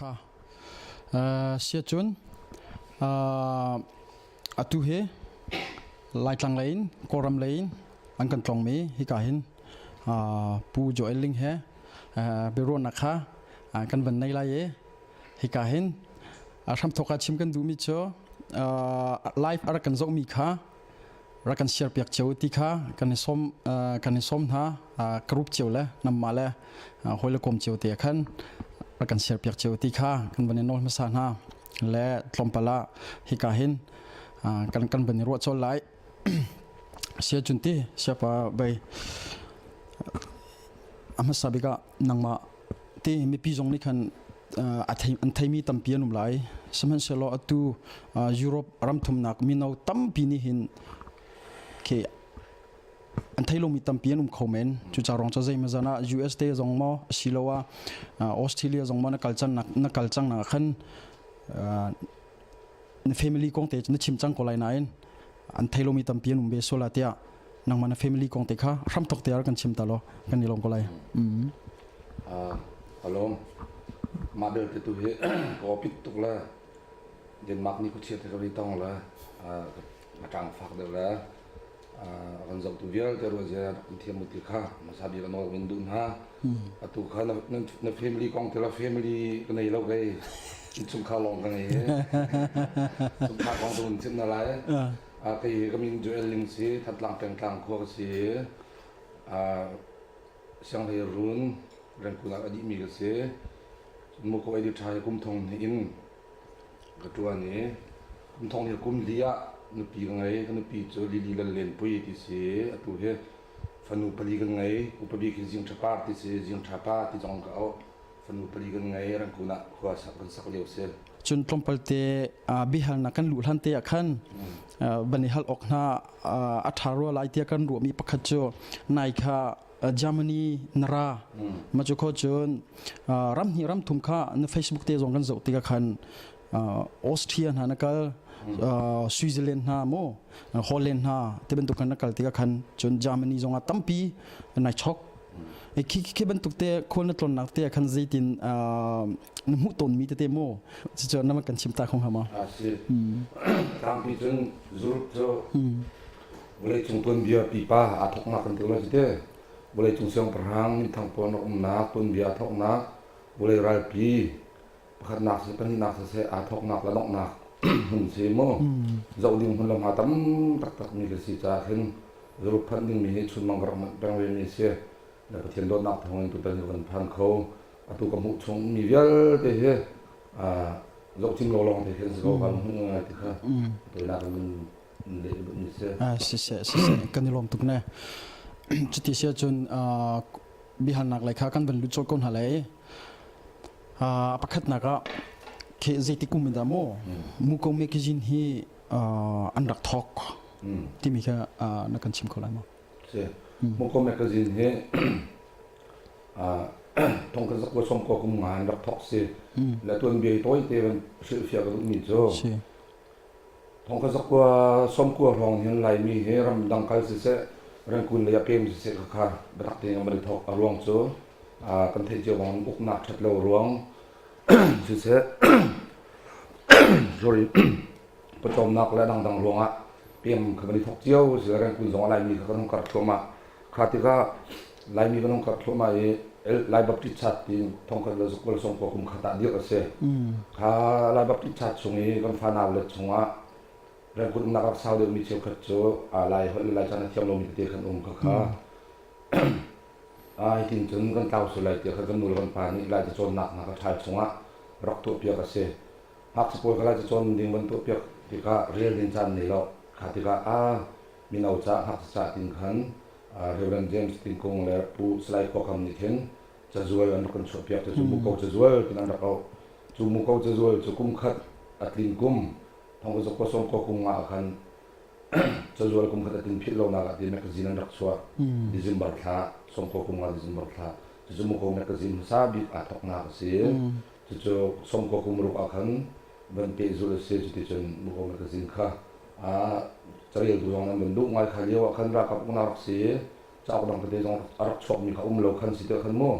Kha siacun atu hi Laitlang lei in Kawlram lei in an kan tlawngmi hika hin Pu Joel Ling he biaruahnak kha kan van nei lai i hika hin hramthawk ah chim kan duhmi cu live a rak kan zohmi kha rak kan share piak cio ti kha kan i sawm kan i sawm hna group cio le namma le hawi le kom cio te khan rak kan share piak cio ti kha kan van i nawl hmasa hna le tlawmpal ah hika hin kan kan van i ruah cawl lai sia cun ti siapa bei a hmasa bik ah nangmah ti mipi zong nih khan an theimi tampi an um lai sihmanhsehlaw atu Europe ramthumnak mino tampi nih hin khi an thei lomi tampi an um kho men cuca rong cu zeimazan ah US te zong maw asiloah Australia zong maw na kal cang na kal cang nak khan na family kong te na chim cang ko lai nain an thei lomi tampi an um ve sola tiah nangmah na family kong te kha hramthok te kan chim ta law kan i lawm ko lai. Alom mah belte tu hi ka pit tuk le Denmark ni khuachia te ka ri tong le a ṭang fak deuh le a kan zohtu vialte ruah zia kan thiam mu ti kha hmasa bik a nawl kan duh hna. Atu kha na family kong te la family ka nei lo kei chungkhar lawng ka ngei chungkhar kong tu chim na lai. Kei ka min Joel Ling si Thantlang pengtlang khua ka si. Sianghleirun Rengkun ah a dihmi ka si. Muko ei ṭha hi kum thong hnih in ka ṭuan i kum thong hnih kum li ah nupi ka ngei. Ka nupi cu Lili Lallenpui ti si. Atu hi fanu pali kan ngei. Upa bik hi Zing Ṭha Par ti si. Zing Ṭha Pa ti zong ka auh. Fanu pali kan ngei. Rengkun ah khua sak kan sak lio si. Cun tlawmpal te biahalnak kan luh hlan te ah khan van i hal awk hna a ṭha rua lai tiah kan ruahmi pakhat cu nai kha Germany na ra ma cu kho cun ram hnih ram thum kha na Facebook te zong kan zoh tikah khan Austria hna na kal Switzerland hna mu Holland hna te bantuk khan na kal tikah khan cun Germany zong ah tampi nai chok khi khi bantuk te khual na tlonnak te khan zeitin na hmuh tawnmi tete mu cucu na kan chim ta khong hama a si tlangpi cun zuruk cu vawleicung tuanbia pipa aa thawknak kan ti lo te vawleicung siangpahrang minthang pawl an umnak tuanbia aa thawknak vawlei ralpi pakhatnak siseh pahnihnak siseh aa thawknak le donghnak hmun si mu zoh ding hmun le hma tam taktak mi ka si caah khin zuruk phanh dingmi hi chunmang ka rak manh peng ve mi si le Pathian dawtnak thawngin tutan hi kan phan kho atu ka hmuh chung mi vialte hi zohcim lo lawng te khin si ko kan hmuh ngai ti kha toinak in Siseh, siseh, kan i lawm tuk ne. Cuti si ahcun biahalnak lei kha kan van lut colh ko hna lai. A pakhatnak ah khi zeiti kum in dah maw Muko magazine hi an rak thawk timi kha na kan chim kho lai maw? Si. Muko magazine hi thong kan zakua som ko kum nga an rak thawk si. Le tuanbia tawi te van hrilhfiah ka duhmi cu Thongkhat zakua sawmkua hrawng hin Laimi hi ramdang kal siseh, Rangoon lei ah pem siseh khakha biatak tein an van i thawk. A ruang cu kan theih cio bang uknak ṭhat lo ruang siseh, sorry, pawcawmnak le dangdang ruangah pem kha van i thawk cio si. Rangoon zong ah Laimi kha kan hung karh thluahmah. Kha tikah Laimi kan hung karh thluahmah i Lai Baptist Church ti thongkhat le zakua le sawmkua kum khat ah dirh a si. Kha Lai Baptist Church chung i kan fanau le chungah Rangoon umnak rak sau deuhmi cheukhat cu Lai holh le Lai ca na thiam lomi tete kan um khakha. Hitin cun kan tlau sual lai tiah khan kan nu le kan pa nih Lai cacawnnak hna kha ṭhal chungah rak tuahpiak a si. Ngakchia pawl kha Lai cacawn ding van tuahpiak tikah rel ding caan nei lo. Kha tikah a mino ca ngakchia ca tin khan Reverend James Tingkung le Pu Salai Khuakam nih khin cazual an rak kan chuahpiak cu Muko cazual tin an rak auh. Cu Muko cazual cu kum khat a tlin kum thong zakua sawm kua kum nga ah khan cazual kum khat a tlin philh lonak ah ti magazine an rak chuah. December thla sawmkua kum nga December thla cucu Muko magazine hmasa bik aa thawknak a si. Cucu sawmkua kum ruk ah khan van pehzulh a si. Cuticun Muko magazine kha careltu zong nan van duh ngai kha lio ah khan ralkap uknak rak si. Cauk dang tete zong a rak chuakmi kha um lo khan si te khan mu.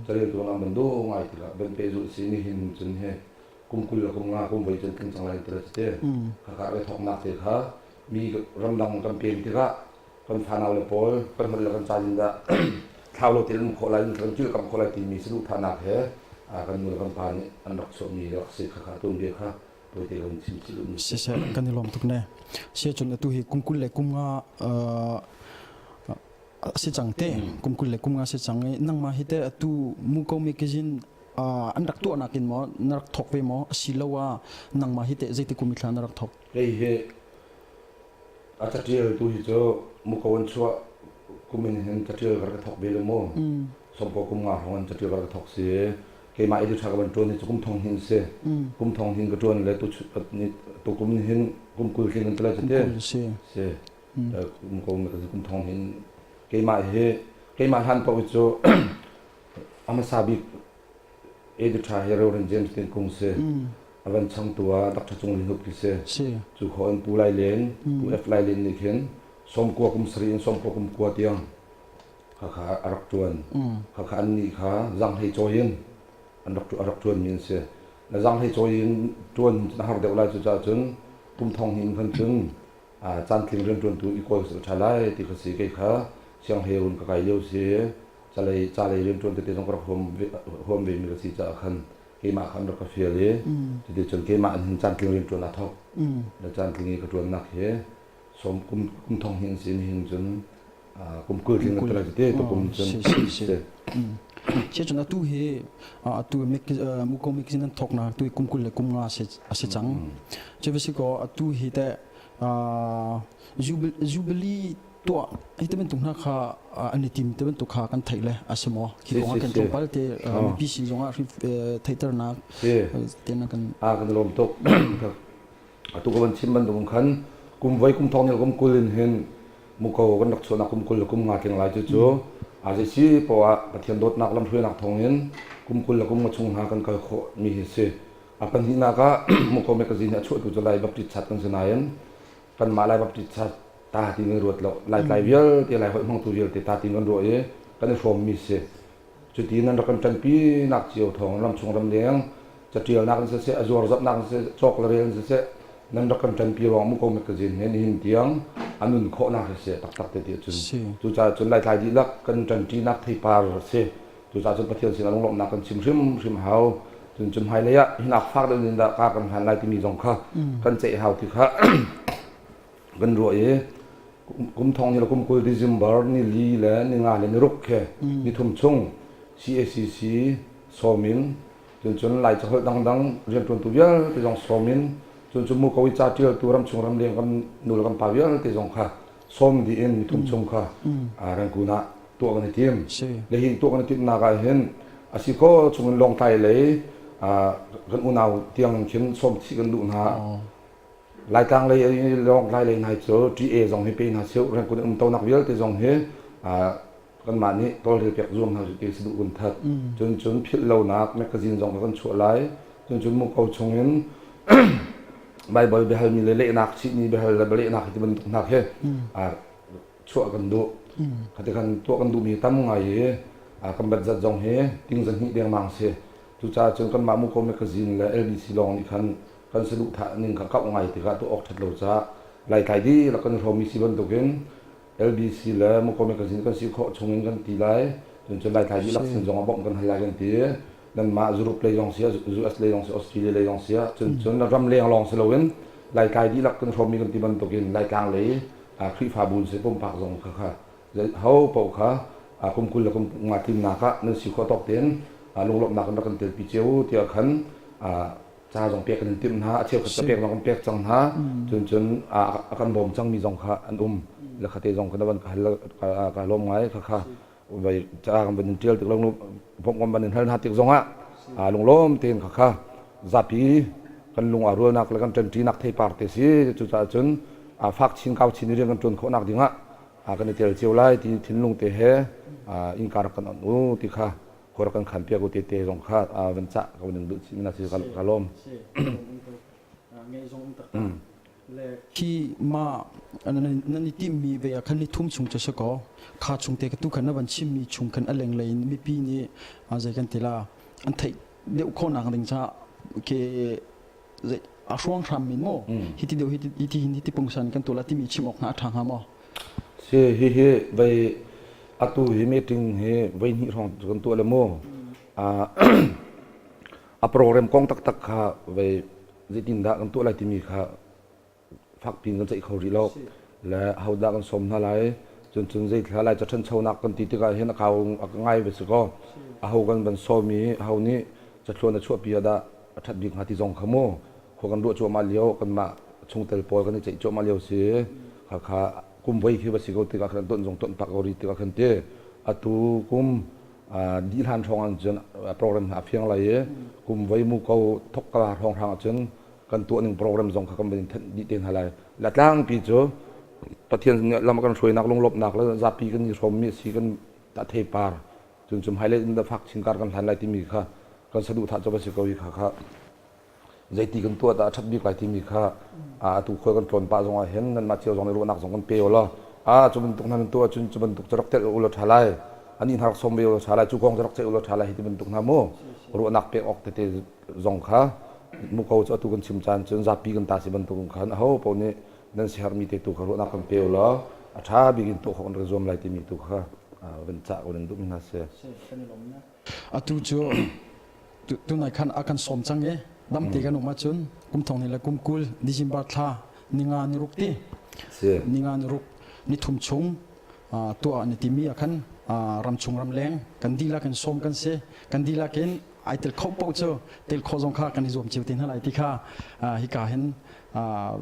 Careltu an ban duh ngai tikah ban pehzulh si nihin cun he kum 20 le kum nga kum voi cun tling cang lai ti te. Khakha re thoknak te kha mi ramdang kan pem tikah kan fanau le pawl kan holh le kan ca in dah thlau lo tein um khawh lai kan kilkamh khawh lai timi saduhthahnak he kan nu le kan pa nih an rak chuahmi rak si khakha tuanbia kha tawite kan chim chih duhmi. Siseh kan i lawm tuk ne. Sia cun atu hi kum 20 le kum nga si cang te kum 20 le kum nga si cang i nangmah hi te atu Muko magazine an rak tuahnak in maw na rak thawk ve maw asiloah nangmah hi te zeiti kum i thla na rak thawk? Kei hi A catialtu hi cu muko an chuah kum in hin catial ka rak thawk ve lo mu. Sawmkaw kum nga hrawng in catial ka rak thawk si. Keimah editor ka van ṭuan hi cu kum thong hin si. Kum thong hin ka ṭuan le tu tu kum hin kum 20 tling kan ti lai cu te. Si. Muko kum thong hin keimah hi keimah hlan paoh hi cu a hmasa bik Editor hi Reverend James Tin Kung si. A van changtu ah Dr. Cung Lin Hup khi si. Cu kho in Pu Lai Len, Pu F Lai Len nih khin 90 kum sarih in 90 kum kua tiang khakha a rak ṭuan. Khakha an nih kha zanghlei cawi in an rak a rak ṭuanmi an si. Na zanghlei cawi in ṭuan a har deuh lai cucaah cun kum thong hnih in khan cun caantling rianṭuantu i kawl ka ṭha lai ti kha si. Kei kha sianghleirun ka kai lio si. Calei calei rianṭuan tete zong ka rak huam vemi ka si caah khan keimah khan rak ka fial i cuticun keimah in hin caantling rianṭuan aa thawk. Le caantling i ka ṭuannak hi sawm kum kum thong hin si nihin cun kum 20 tling ka ti te tu kum cun si. Si cun atu hi atu muko magazine an thawk na tu kum 20 le kum nga a si cang. Cu va si ko atu hi te Jubilee tuah hi te bantuk hna kha an i tim te bantuk kha kan theih le a si maw khi kong ah kan tlawmpal te mipi sin zongah theihternak te na kan a kan lawm tuk atu ka van chim bantuk khan kum voi kum thong nil kum 20 in hin muko kan rak chuahnak kum 20 le kum nga tling lai cu cu a zei si poah Pathian dawtnak lamhruainak thawng in kum 20 le kum nga chung hna kan kal khawh mi hi si a pahnihnak ah muko magazine a chuahtu cu Lai Baptist Church kan si nain kanmah Lai Baptist Church ta ti kan ruat lo Laitlai vialte Lai holh hmangtu vialte ta ti kan ruah i kan i hrawmmi si cuti nan rak kan ṭanpi nak cio thawng ramchung ramleng catialnak in siseh a zuar zapnak in siseh cawk le rel in siseh nan rak kan ṭanpi ruang muko magazine he nihin tiang a nun khawhnak hi si taktak te ti ahcun cucaah cun Laitlai dihlak kan ṭanṭinak theipar a si Cucaah cun Pathian sinah lunglawmhnak kan chim hrimhrim hau. Cun cun hmailei ah hinak fak deuh in dah ka kan hlan lai timi zong kha kan ceih hau ti kha kan ruah i kum thong ni le kum 20 December ni li le ni nga le ni ruk he ni thum chung CACC sawm in cun cun Lai caholh dangdang rianṭuantu vialte zong sawm in cun cun muko i ca ṭialtu ramchung ramleng kan nu le kan pa vialte zong kha sawm dih in miphun chung kha Rangoon ah tuah kan i tim. Le hi tuah kan i timhnak ah hin a si kho chung in Lawngtlai lei kan unau tiang khin sawm chih kan duh hna. Laitlang lei Lawngtlai lei hna cu TA zong hi pe hna sih Rangoon um tonak vialte zong hi kanmah nih tawlrel piak zuam hna ti si duh kan that. Cun cun philh lonak magazine zong kan chuah lai. Cun cun muko chung in Baibal biahalmi le lehnak chihmi biahal le lehnak ti bantuk hna khi chuah kan duh. Khati khan tuah kan duhmi tam ngai i kan budget zong hi ting zahnih dengmang si. Cucaah cun kanmah Muko magazine le LBC lawng nih khan kan saduhthah ning kha kauh ngai tikah tuah awk ṭhat lo caah Laitlai dihlak kan i hrawmmi si bantukin LBC le Muko magazine kan si khawh chungin kan ti lai. Cun cun Laitlai dihlak sin zong ah bawmh kan hal lai kan ti. Nanmah Europe lei zong si ah US lei zong si Australia lei zong si ah cun cun ram leng lawng si loin Laitlai dihlak kan hrawmmi kan ti bantukin Laitlang lei Khrihfabu si pumpak zong kha kha ho paoh kha kum 20 le kum nga tlinnak ah nan si khawh tawk tein lunglawmhnak in rak kan telpi cio tiah khan ca zong pek kan in timh hna a cheukhat ka pek zong kan pek cang hna cun cun a kan bawm cangmi zong kha an um le khate zong kha na van ka hal ka lawm ngai kha kha vai ca kan van in ṭial tik lo bawmh kan van in hal hna tik zongah lunglawm tein kha kha zapi kan lung aa rualnak le kan ṭanṭinak theipar te si cucaah cun fak chin kau chin i rian kan ṭuan khawhnak dingah kan i tel cio lai ti thinlung te he innka rak kan on u ti kha khua rak kan khan piak u te te zong kha van cah ka van in duh chih mina si ka lawm. Ngeih zong um taktak. Khi ma nan i timmi ve ah khan ni thum chung cu si kaw kha chung te ka tu khan na van chimmi chung khan a lenglei in mipi nih zei kan ti la an theih deuh khawhnak ding caah ke zei a hruang hram min maw hiti deuh hiti hin hiti pungsan kan tuah la timi chim awk hna a ṭha hnga maw? Si hihi vei atu hi meeting hi voi hnih hrawng kan tuah le mu a program kong taktak kha vei zeitindah kan tuah lai timi kha fakpi in kan ceih kho rih lo. Le hodah kan sawm hna lai cun cun zeithla lai ca ṭhanchonak kan ti tikah hin a kau a ngai ve si kaw aho kan van sawm i aho nih cathluan a chuahpi ah dah a ṭhat bik hnga ti zong kha mu khua kan ruah cuahmah lio kanmah chungtel pawl kan i ceih cuahmah lio si khakha kum voi khi va si ko tikah khan ton zong ton pak ko rih tikah khan ti atu kum dih hlan hrawng ah cun program hna a fiang lai i kum voi mu ko thok ka hrawng hrang ah cun kan tuah ning program zong kha kan van in thanh dih te hna lai. La tlangpi cu Pathian nih lam a kan hruainak lunglawmhnak le zapi kan i hrawmmi a si kan ta theipar cun cum hailei in da fak chinkar kan hlan lai timi kha kan saduhthah cu va si ko hi kha kha zeiti kan tuah dah a ṭhat bik lai timi kha atu khual kan tlawn pah zong ah hin nanmah cio zong nih ruahnak zong kan pe u law a cu bantuk hna nan tuah cun cu bantuk cu rak telh u law ṭha lai ani hna rak sawm ve u law ṭha lai cu kong cu rak ceih u law ṭha lai hi ti bantuk hna mu ruahnak pek awk tete zong kha muko cu atu kan chim caan cun zapi kan ta si bantuk khan aho paoh nih nan siaherhmi te tu kha ruahnak kan pe u law a ṭha bik in tuah khawh kan rak zuam lai timi tu kha van cah ko nan duhmi hna si. Atu cu tunai khan a kan sawm cang i damte kan um ahcun kum thong ni le kum 20 December thla ninga ni ruk ti ninga ni ruk ni thum chung tuah ni timi ah khan ramchung ramleng kan dihlak in sawm kan si kan dihlak in ai tel kho paoh cu tel kho zong kha kan i zuam cio te hna lai ti kha hika hin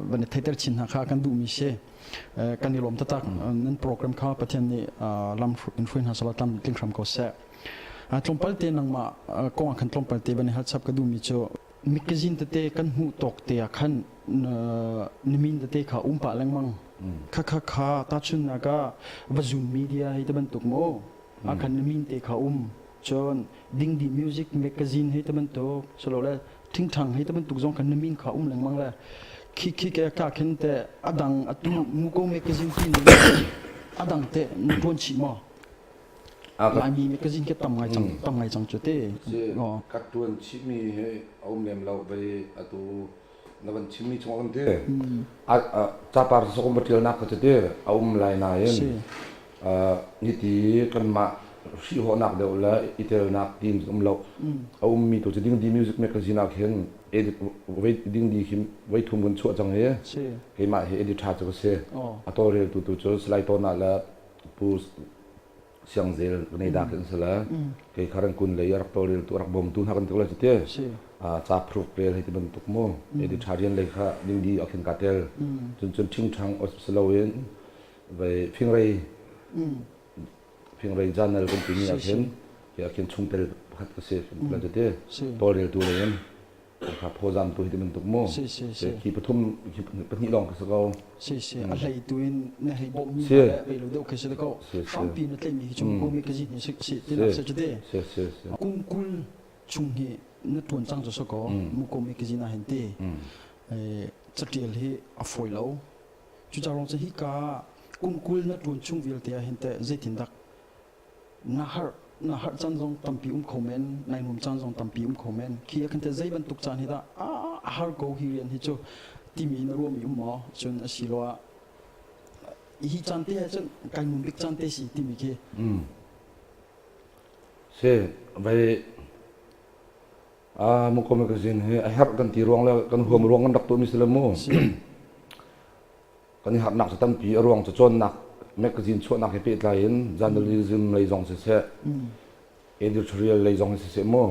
van i theiter chin hna kha kan duhmi si kan i lawm taktak nan program kha Pathian nih lam in hruai hna sala tlam tling hram ko seh tlawmpal te nangmah kong ah khan tlawmpal te van i hal chap ka duhmi cu magazine tete kan hmuh tawk te ah khan na min tete kha um pah lengmang kha kha kha tahchunnak ah vazun media hei te bantuk mu ah khan na min te kha um cun dingdi music magazine hei te bantuk silole thingthang hei te bantuk zong khan na min kha um lengmang le khi khi ke ka khin te adang atu muko magazine ti ni adang te na tuan chih maw Laimi magazine ke tam ngai cang tam ngai cang cu te ka tuan chihmi hi a um lem lo vei atu na van chimmi chung kan ti capar sokum va tialnak ka ti a um lai nain niti kanmah hrihhawhnak deuh le i telnak tin um lo a ummi tu cu dingdi music magazine ah khin edit dingdi khi voi thum kan chuah cang i keimah hi editor cu ka si a tawlreltu tu cu Salai Tawna le Pu Siang Zel nei dak in sala kei kharan kun lei rak tawlrel tu rak bawmtu hna kan ti ko lai cu ti ca proof rel hei ti bantuk mu editorial lei kha dingdi a khin ka tel cun cun ṭhingṭhang siloin vei fingrei fingrei journal kan timi ah khin hi ah khin chungtel pakhat ka si kan ti tawlreltu lei in kha phawzam tu hi ti bantuk mu khi pathum khi pahnih lawng ka si ko si si a hlei tu in na hei bawmh mi le vei lo deuh khi si ko hrampi na tlaih mi hi chung ko mi ka zi ni si si ti nak se chu te kum 20 chung hi na tuan cang cu so ko mu ko mi ka zi na hen te catial hi a fawi lo cu ca rong hi ka kum 20 na tuan chung vialte ah hin te zeitin dak na harh na harh caan zong tampi um kho men nai nuam caan zong tampi um kho men khi ah khan te zei bantuk caan hi dah a har ko hi rian hi cu timi na ruahmi um maw cun asiloah hi caan te ah cun kai nuam bik caan te si timi khi si vai a muko magazine hi a herh kan ti ruang le kan huam ruang kan rak tuah mi si le mu Kan i harnak cu tampi a ruang cu cawnnak magazine chuahnak he pehtlai in journalism lei zong siseh, editorial lei zong hi siseh mu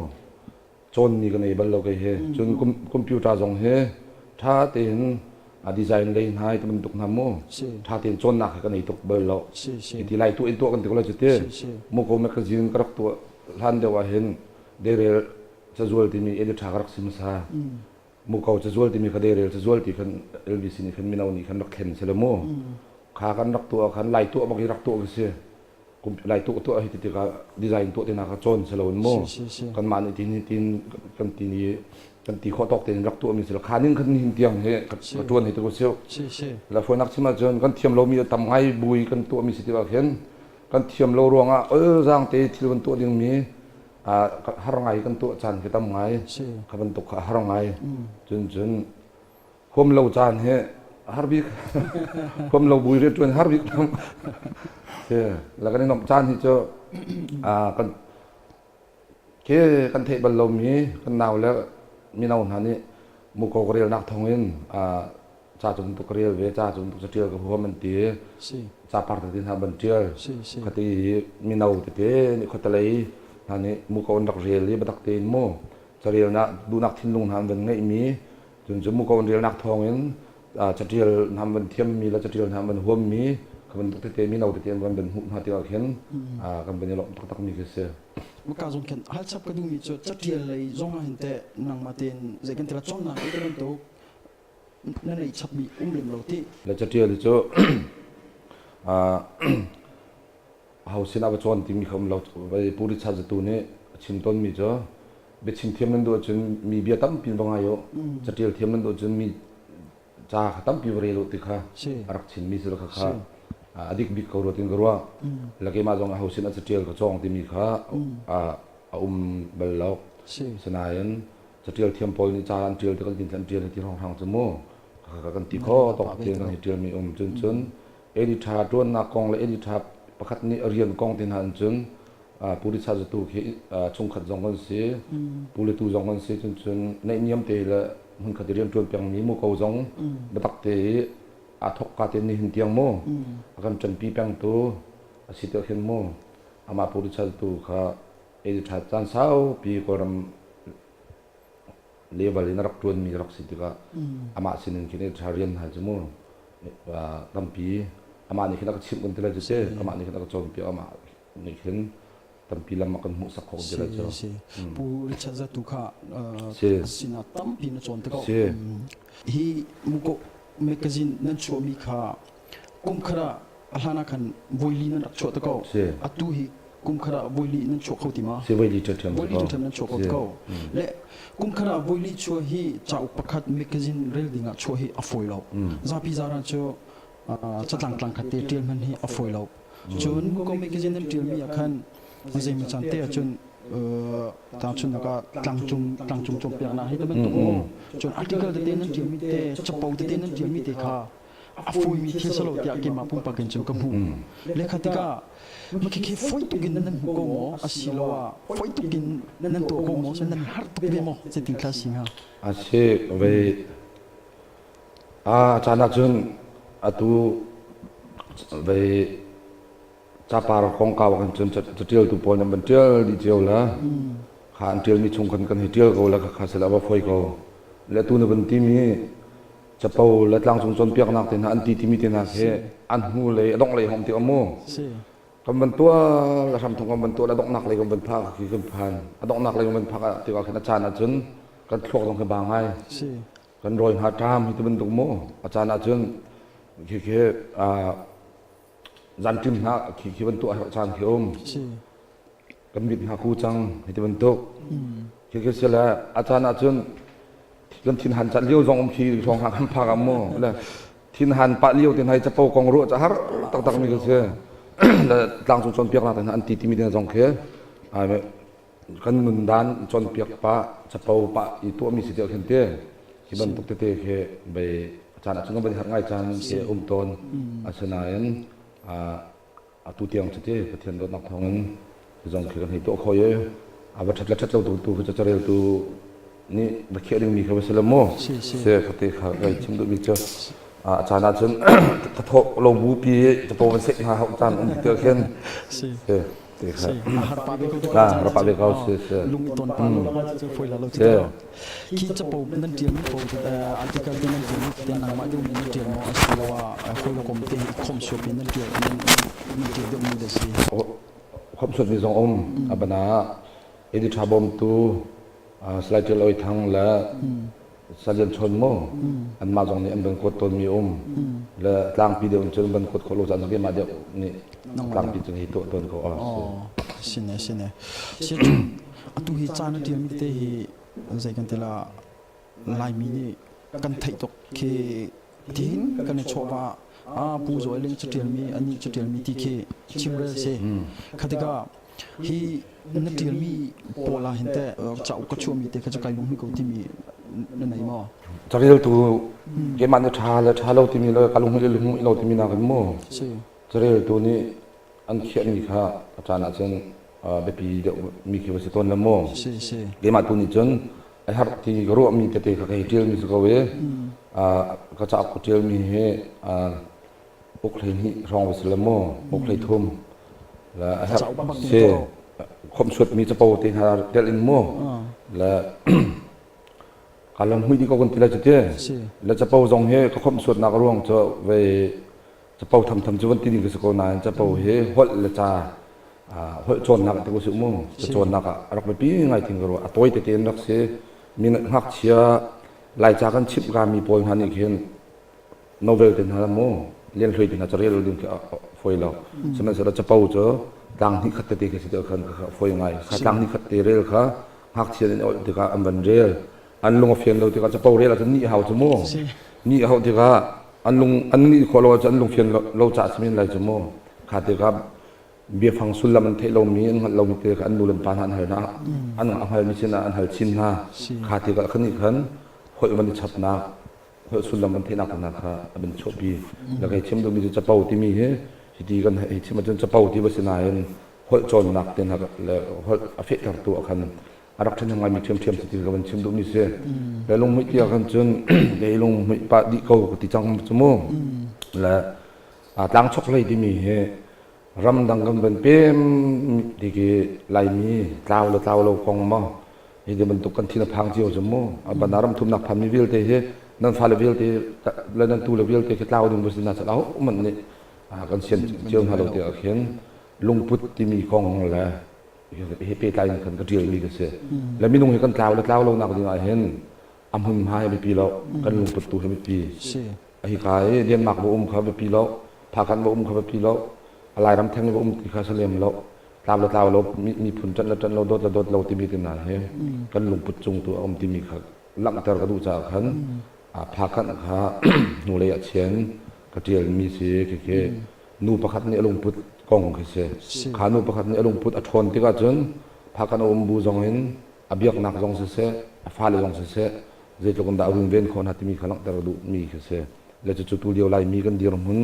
cawnmi ka nei bal lo kei hi. Cun computer zong hi ṭha tein a design lei hna ti bantuk hna mu ṭha tein cawnnak hi ka nei tuk bal lo. Ti lai tuah in tuah kan ti ko lai cu ti. Muko magazine ka rak tuah hlan deuh ah hin deirel cazual timi editor ka rak si hmasa. Muko cazual timi kha deirel cazual ti khan LBC nih khan mino nih khan rak thlen si le mu. Kha kan rak tuah khan lai tuah bak hi rak tuah khi si. Lai tuah tuah hi ti tikah design tuah te hna kha cawn si lo in mu. Kanmah nih tin tin kan tin i Kan ti khawh tawk tein rak tuahmi si kha ning khan nihin tiang hi ka ṭuan hi tu si. La fawinak chim ahcun kan thiam lomi tam ngai bui kan tuahmi si tikah khin kan thiam lo ruangah ol zaang te thil kan tuah dingmi har ngai kan tuah caan khi tam ngai. Kha bantuk kha har ngai. Cun cun huam lo caan hi har bik. Huam lo bui rian ṭuan har bik. La kan i nuamh caan hi cu kan Khi kan theih bal lomi kan nau le mino hna nih muko ka relnak thawngin ca cu bantuk ka rel ve, ca cu bantuk caṭial ka huam an ti. Capar tete hna ban ṭial. Khati mino tete nih khuatelei hna nih muko an rak rel i biatak tein mu carelnak duhnak thinlung hna an van ngeihmi cun cu muko an relnak thawngin caṭial hna an van thiammi le caṭial hna an van huammi kha bantuk tete mino tete an van van hmuh hna tikah khin kan van i lawmh taktakmi khi si. Maka zong khin hal chap ka duhmi cu caṭial lei zong ah hin teh nangmah tein zei kan ti la cawnnak i bantuk na neih chapmi um lem lo ti. Le caṭial cu ho sin ah va cawn timi kha um lo. Pu Richard Zatu nih a chim tawnmi cu biachim thiam nan duh ahcun mi bia tampi va ngai u. Caṭial thiam nan duh ahcun mi ca kha tampi va rel u ti kha a rak chimmi si kha kha a dik bik ko rua tin ka ruah. Le keimah zong ho sin ah caṭial ka cawng timi kha a um bal lo. Sinain caṭial thiam pawl nih ca an ṭial ti kan tin an ṭial ti hrawnghrang cu mu kan ti kho tok tin kan hi ṭialmi um cun cun editor ṭuannak kong le editor pakhat nih rian kong ti hna in cun Pu Richard Zatu khi chungkhat zong kan si, pu le tu zong kan si cun cun naihniam te le hmunkhat i rian ṭuan pengmi muko zong biatak te i aa thawk ka te nihin tiang mu a kan ṭanpi pengtu a si tiah khin mu amah Pu Richard Zatu kha editor caan saupi Kawlram level in a rak ṭuanmi rak si tikah amah sinin khin editor rian hna cu mu tampi amah nih khin a ka chimh kan ti lai cu si amah nih khin a ka cawnpiak amah nih khin tampi lam a kan hmuhsak khawh ti lai cu. Si Pu Richard Zatu kha sinah tampi na cawn te ko. Hi muko magazine nan chuahmi kha kum khat ah a hlan ah khan voili nan rak chuah te ko. Atu hi kum khat ah voili nan chuah kho ti ma? Si voili ṭhiamṭhiam. Voili ṭhiamṭhiam nan chuah kho ti ko. Le kum khat ah voili chuah hi cauk pakhat magazine rel ding ah chuah hi a fawi lo. Zapi zaran cu catlang tlang khat te ṭial hman hi a fawi lo. Cun Muko magazine nan ṭialmi ah khan zeimaw caan te ahcun tangchun ah tlangcung tlangcung cawnpiaknak hi bantuk mu cun article tete nan ṭialmi te capo tete nan ṭialmi te kha a fawimi thil si lo tiah keimah pumpak in cun ka hmuh. Lekha tikah makhikhi fawi tuk in nan hmu ko maw asiloah fawi tuk in nan tuah ko maw nan har tuk ve maw zeitin thla si hnga? A si ve A caan ahcun atu vei capar kongkau ah khan cun caṭialtu pawl nih an van ṭial dih cio le kha an ṭialmi chung khan kan hei ṭial ko le khakha sila a va fawi ko. Le atu na van timi capo le tlangcung cawnpiaknak te hna an ti timi te hna khi an hnu lei a dongh lei hong ti mu. Kan van tuah le hramthawk kan van tuah le donghnak lei kan van phak khi kan phan. A donghnak lei kan van phak tikah khin a caan ahcun kan thluak zong khi ba ngai. Kan rawi hnga ṭam hi ti bantuk mu a caan ahcun khi khi zanṭim hna khi khi bantuk a herh caan khi um kan mit hna ku cang hi ti bantuk khi khi si le a caan ahcun kan thinhan caan lio zong um khi hrawng hna kan phak ah mu le thinhan pah lio te hna hi capo kong ruah ca har taktak mi khi si le tlangcung cawnpiaknak te hna an ti timi te zong khi kan nundan cawnpiak pah capo pah i tuahmi si tiah khin te hi bantuk tete khi bei caan ahcun kan van i harh ngai caan khi um tawn asinain atu tiang cu ti Pathian dawtnak thawngin zong khi kan hei tuah kho i a va ṭhat le ṭhat lo tu tu khi careltu nih va khiah dingmi kha va si lo mu si kha te kha kai chim duhmi cu a caan ahcun ka thawh lo bu pi capo van seh hna hau caan um ti khin si Harpa ve ko harpa ve ko si si lung i ton pa lo cu foi la lo si khi capo nan tial mi po article te nan tial mi te nangmah deuh mi nan tial maw asiloah hawi le kom te khom suap in nan tial nan tial deuh mi da si khom suap mi zong um abana editor bawmtu Salai Tial Oi Thang le Salian Chawn mu anmah zong nih an van kuat tawnmi um le tlangpi deuh in cun van kuat khawh lo caan zong keimah deuh nih tlangpi cun hi tuah tawn ko a si. Sine sine. Si atu hi caan a tialmi te hi zei kan ti la. Laimi nih kan theih tuk khi tin kan i chawhva ah Pu Joel Ling catialmi anih catialmi ti khi chimrel si. Kha tikah hi na ṭialmi pawl ah hin teh cauk ka chuahmi te kha cu kai lunghmuih ko timi na nei maw? Careltu keimah nih ṭha le ṭha lo timi le ka lunghmuih le lunghmuih lo timi nakin mu Si. Careltu nih an khiahmi kha a caan ahcun biapi deuhmi khi va si tawn le mu. Si si. Keimah tu nih cun a herh ti ka ruahmi tete kha ka hei ṭialmi si ko i ka cauk ka ṭialmi hi uk 12 hrawng va si le mu, uk 13 le a herh si khomhsuatmi capo te hna telh in mu le ka lam hui dih ko kan ti lai cu ti. Le capo zong hi ka khomhsuatnak ruang cu vei capo thamtham cu van ti ding ka si ko nain capo hi holh le ca holh cawnnak ti ko si mu. Ca cawnnak ah a rak biapi ngai thing ka ruah. A tawi tete in rak si. Mi ngakchia Laica kan chimh ka mi pawl hna nih khin novel te hna mu lian hlui te hna carel ding khi a fawi lo. Sihmanhsehlaw capo cu tlang hnih khat tete khi si te khan kha fawi ngai. Kha tlang hnih khat te rel kha ngakchia nih olh tikah an van rel. An lung a fian lo tikah capo rel ahcun nih hau cu mu. Nih hau tikah an lung an nih khawh lo ahcun an lung fian lo caah si men lai cu mu. Kha tikah biafang sullam an theih lomi an hngalh lomi te kha an nu le pa hna an hal hna. An hngalmi sinah an hal chin hna. Kha tikah khan nih khan holh van i chapnak, holh sullam an theihnak hna kha a van chuahpi. Le kei chim duhmi cu capo timi hi hiti kan hei chim ahcun capo ti va si nain holh cawnnak te hna le holh a fehtertu ah khan a rak ṭhahnem ngaimi ṭhiamṭhiam si ti ka van chim duhmi si. Le lunghmuih ti ah khan cun kei lunghmuih pah dih ko ka ti cang cu mu. Le tlang chokhlei timi hi ramdang kan van pem ti khi Laimi tlau le tlau lo kong maw hi ti bantuk kan thin a phang cio cu mu. A ban ram thumnak phanmi vialte hi nan fale vialte le nan tu le vialte khi tlau ding va si na chan man nih kan sian cio hna lo ti ah khin lungput timi kong le he pehtlai in khan ka ṭialmi ka si. Le minung hi kan tlau le tlau lo nak ding ah hin a hmunhma hi biapi lo, kan lungput tu hi biapi. Hi ka i Denmark va um kha biapi lo, Phakanh va um kha biapi lo, a Lairam theng va um ti kha salem lo, tlau le tlau lo, miphun ṭanh le ṭanh lo, dawt le dawt lo timi te hna hi kan lungput cung tu a um timi kha langhter ka duh caah khan Phakanh kha hnulei ah chian ka ṭialmi si khikhi. Nu pakhat nih a lungput kong khi si. Kha nu pakhat nih a lungput a ṭhawn tikah cun Phakanh a um bu zong in a biaknak zong siseh, a fale zong siseh, zeitluk in dah a runven khawh hna timi kha langhter a duhmi khi si. Le cucu tulio Laimi kan dirhmun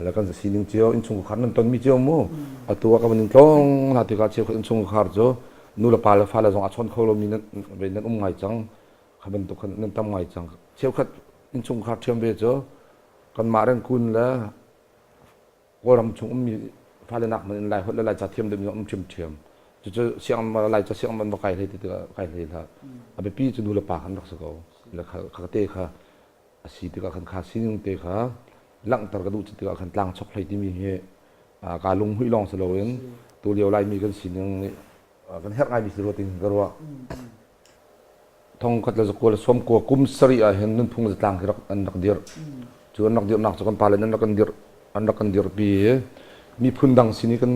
le kan sining cio, innchungkhar nan tonmi cio mu. Atu ah ka van in tlawng hna tikah cheukhat innchungkhar cu nu le pa le fale zong aa chawn kho lomi nan nan um ngai cang. Kha bantuk khan nan tam ngai cang. Cheukhat innchungkhar ṭhiam ve cu kanmah Rengkun le Kawlram chung ummi fale nak hmanh in Lai holh le Laica thiam deuhmi um ṭhiamṭhiam. Cucu sianginn Laica sianginn va kai hlei ti tikah kai hlei hlah. A biapi cu nu le pa kan rak si ko. Le kha te kha a si tikah khan kha sining te kha langhter ka duh tikah khan tlang chok hlei timi hi kaa lunghmuih lawng si loin tulio Laimi kan sining nih kan herh ngaimi si rua tin ka ruah. 1990 kum sarih ah hin nunphung zatlang hi an rak dirh. Cu an rak dirhnak cu kan pale an rak kan dirh an rak kan dirhpi i miphun dang sin i kan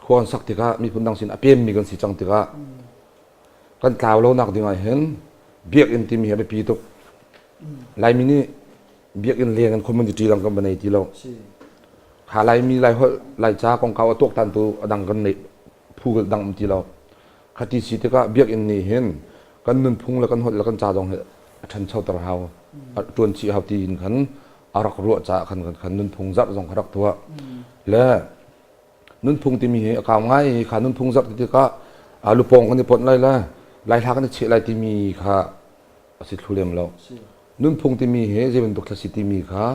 khua an sak tikah miphun dang sin a pemmi kan si cang tikah kan tlau lonak ding ah hin biakinn timi hi a biapi tuk. Laimi nih biakinn leng in community dang kan va nei ti lo. Kha Laimi Laiholh Laica kongkau a tuaktantu a dang kan nei phu dang um ti lo. Khati si tikah biakinn nih hin kan nunphung le kan holh le kan ca zong hi a ṭhanchoter hau, a ṭuan chih hau tiin khan a rak ruah caah khan khan nunphung zarh zong kha rak tuah. Le nunphung timi hi a kau ngai i kha nunphung zarh ti tikah lupawng kan i ponh lai le laihla kan i cheh lai timi kha a si thlu lem lo. Nunphung timi hi zei bantuk thla si timi kha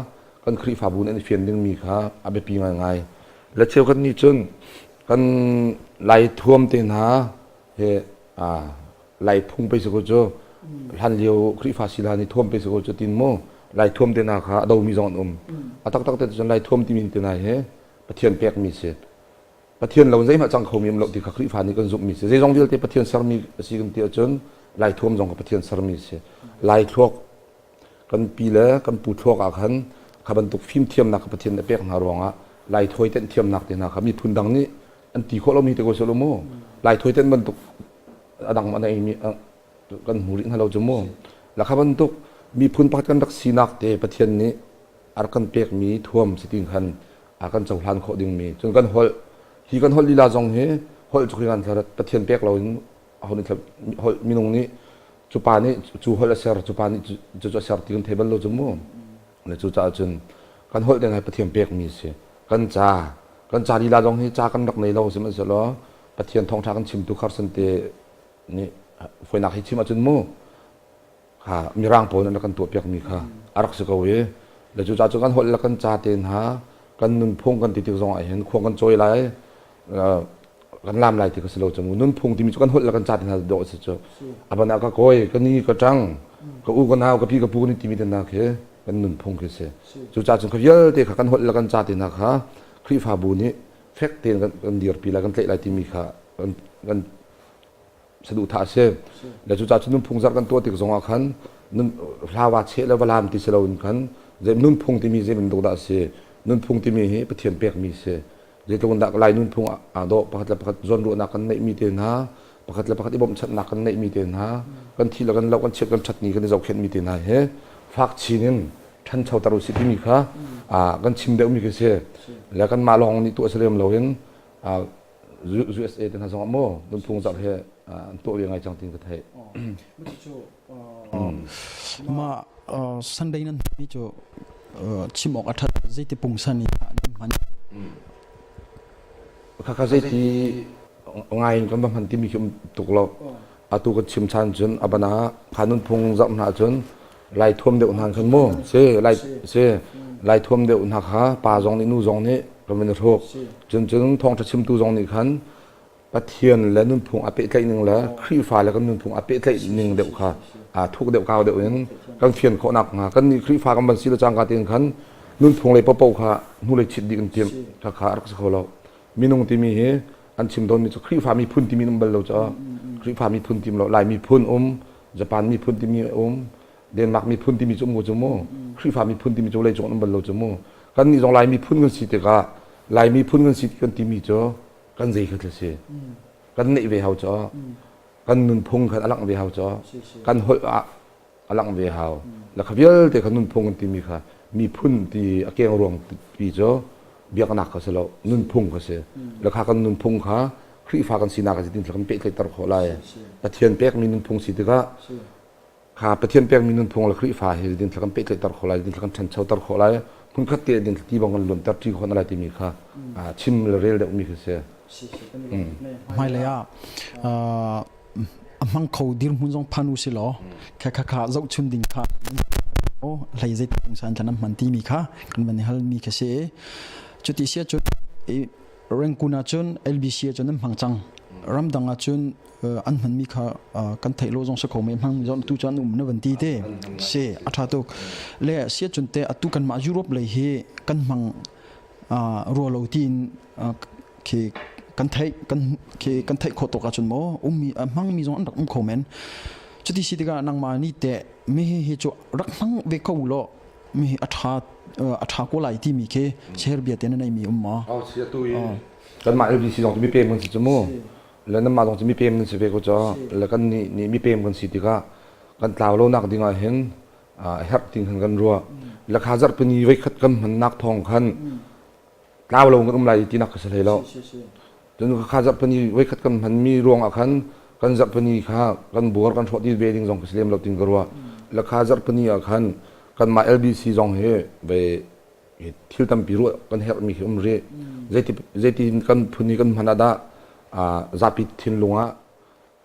kan Khrihfabu nih an i fian dingmi kha a biapi ngaingai. Le cheukhat nih cun kan Lai thuam te hna he Lai phung pei si ko cu hlan lio Khrihfa si hlan i thuam pei si ko cu tin mu Lai thuam te hna kha a domi zong an um. A taktak te cun Lai thuam timi te hna hi Pathian pekmi si. Pathian lo zeihmah cang khomi um lo ti kha Khrihfa nih kan zumhmi si. Zeizong vialte Pathian sermi a si kan ti ahcun Lai thuam zong kha Pathian sermi a si. Lai thluak kan pi le kan pu thluak ah khan kha bantuk fimthiamnak kha Pathian nih a pek hna ruangah Lai thawi tenh thiamnak te hna kha miphun dang nih an ti khawh lomi te ko seh mu. Lai thawi tenh bantuk a dang an eimi kan hmu rih hna lo cu mu. La kha bantuk miphun pakhat kan rak sinak te Pathian nih a rak kan pekmi thuam si ti khan a kan cohlan khawh dingmi. Cun kan holh hi kan holh lila zong hi holh cu kan Pathian pek loin aho nih holh minung nih cu pa nih cu holh a ser cu pa nih cu cu a ser ti kan thei bal lo cu mu. Le cucaah cun kan holh ding hi Pathian pekmi si. Kan ca kan ca lila zong hi ca kan rak nei lo sihmanhsehlaw Pathian thawngṭha kan chimtu Carson te nih foinak hi chim ahcun mu kha mirang pawl nih an kan tuahpiakmi kha a rak si ko i le cucaah cun kan holh le kan ca te hna kan nunphung kan ti tik zong ah hin khuang kan cawi lai kan lam lai ti ka si lo cu mu nunphung timi cu kan holh le kan ca te hna dawh a si cu aban ah ka kawi ka ni ka ṭang ka u ka nau ka pi ka pu ni timi te hna khi kan nunphung khi si cucaah cun kha vialte kha kan holh le kan ca te hna kha Khrihfabu nih fek tein kan dirpi lai kan tlaih lai timi kha kan saduhthah a si. Le cucaah cun nunphung zarh kan tuah tik zongah khan nun hlawa cheh le valam ti si loin khan nunphung timi zei bantuk dah a si? Nunphung timi hi Pathian pekmi si. Zeitluk in dah Lai nunphung aa dawh pakhat le pakhat zawnruahnak kan neihmi te hna, pakhat le pakhat i bawmhchanhnak kan neihmi te hna, kan thi le kan lo kan chiat kan ṭhat ni kan i zohkhenhmi te hna hi fak chin in ṭhanchoter usih timi kha kan chim deuhmi khi si. Le kanmah lawng nih tuah si lem loin USA te hna zongah maw nunphung zarh he an tuah ve ngai cang tin ka theih. Mah Sunday nan hmanmi cu chim awk a ṭhat zeiti pungsan in nan hman? Khakha zeiti ngai in kan va hman timi khi um tuk lo. Atu kan chim chan cun abana kha nunphung zarh hna cun lai thuam deuh hna khan mu si lai si lai thuam deuh hna kha pa zong nih nu zong nih kan van i hruk cun cun thawngṭha chimtu zong nih khan Pathian le nunphung a pehtlaih ning le Khrihfa le kan nunphung a pehtlaih ning deuh kha thuk deuh kau deuh in kan fian khawh nak hnga kan nih Khrihfa kan van si le cangka tein khan nunphung lei paohpaoh kha hnulei chit dih kan timh kha kha a rak si kho lo minung timi hi an chim tawnmi cu Khrihfa miphun timi um bal lo caah Khrihfa miphun tim lo Lai miphun um Japan miphun timi um Denmark miphun timi cu um ko cu mu Khrihfa miphun timi cu leicung um bal lo cu mu kan nih zong Lai miphun kan si tikah Lai miphun kan si kan timi cu kan zei kha si kan neih ve hau caw kan nunphung khan a langh ve hau caw kan holh ah a langh ve hau le kha vialte kha nunphung an timi kha miphun ti a keng ruang pi cu biaknak kha si lo nunphung kha si le kha kan nunphung kha Khrihfa kan sinak a si tin kan pehtlaihter khawh lai Pathian pekmi nunphung si tikah kha Pathian pekmi nunphung le Khrihfa hi din kan pehtlaihter khawh lai din kan ṭhanchoter khawh lai hmunkhat te din ti bang kan luanter ṭi khawh lai timi kha chim le rel deuhmi kha si. Hmailei ah a hmang kho dirhmun zong phan u si law kha kha kha zohchun ding kha hlei zei san kan hman timi kha kan van hal mi kha si cuti sia cun Rangoon ah cun LBC ah cun an hmang cang ramdang ah cun an hmanmi kha kan theih lo zong si kho mei hmang zong tu cun um na van ti te si a tha tuk le sia cun te atu kan mah Europe lei hi kan hmang rua lo tiin khi kan theih kan khi kan theih khawh tuk ahcun maw ummi a hmangmi zong an rak um kho men cuti si tikah nangmah nih teh mi hi hi cu rak hmang ve ko law mi hi a ṭha a ṭha ko lai timi khi share bia te na neimi um ma Oh si atu i kanmah LBC zong cu mipem kan si cu mu le nanmah zong cu mipem nan si ve ko cu le kan nih nih mipem kan si tikah kan tlau lo nak ding ah hin a herh ting khan kan ruah le kha zarhpini voikhat kan hmannak thawng khan tlau lo kan um lai tinak ka si hlei lo cun kha zarhpini voikhat kan hmanmi ruang ah khan kan zarhpini kha kan buar kan hrawh ti ve ding zong ka si lem lo tin ka ruah le kha zarhpini ah khan kanmah LBC zong hi ve thil tampi ruah kan herhmi khi um rih zeiti zeiti kan phun hi kan hman ah dah zapi thinlung ah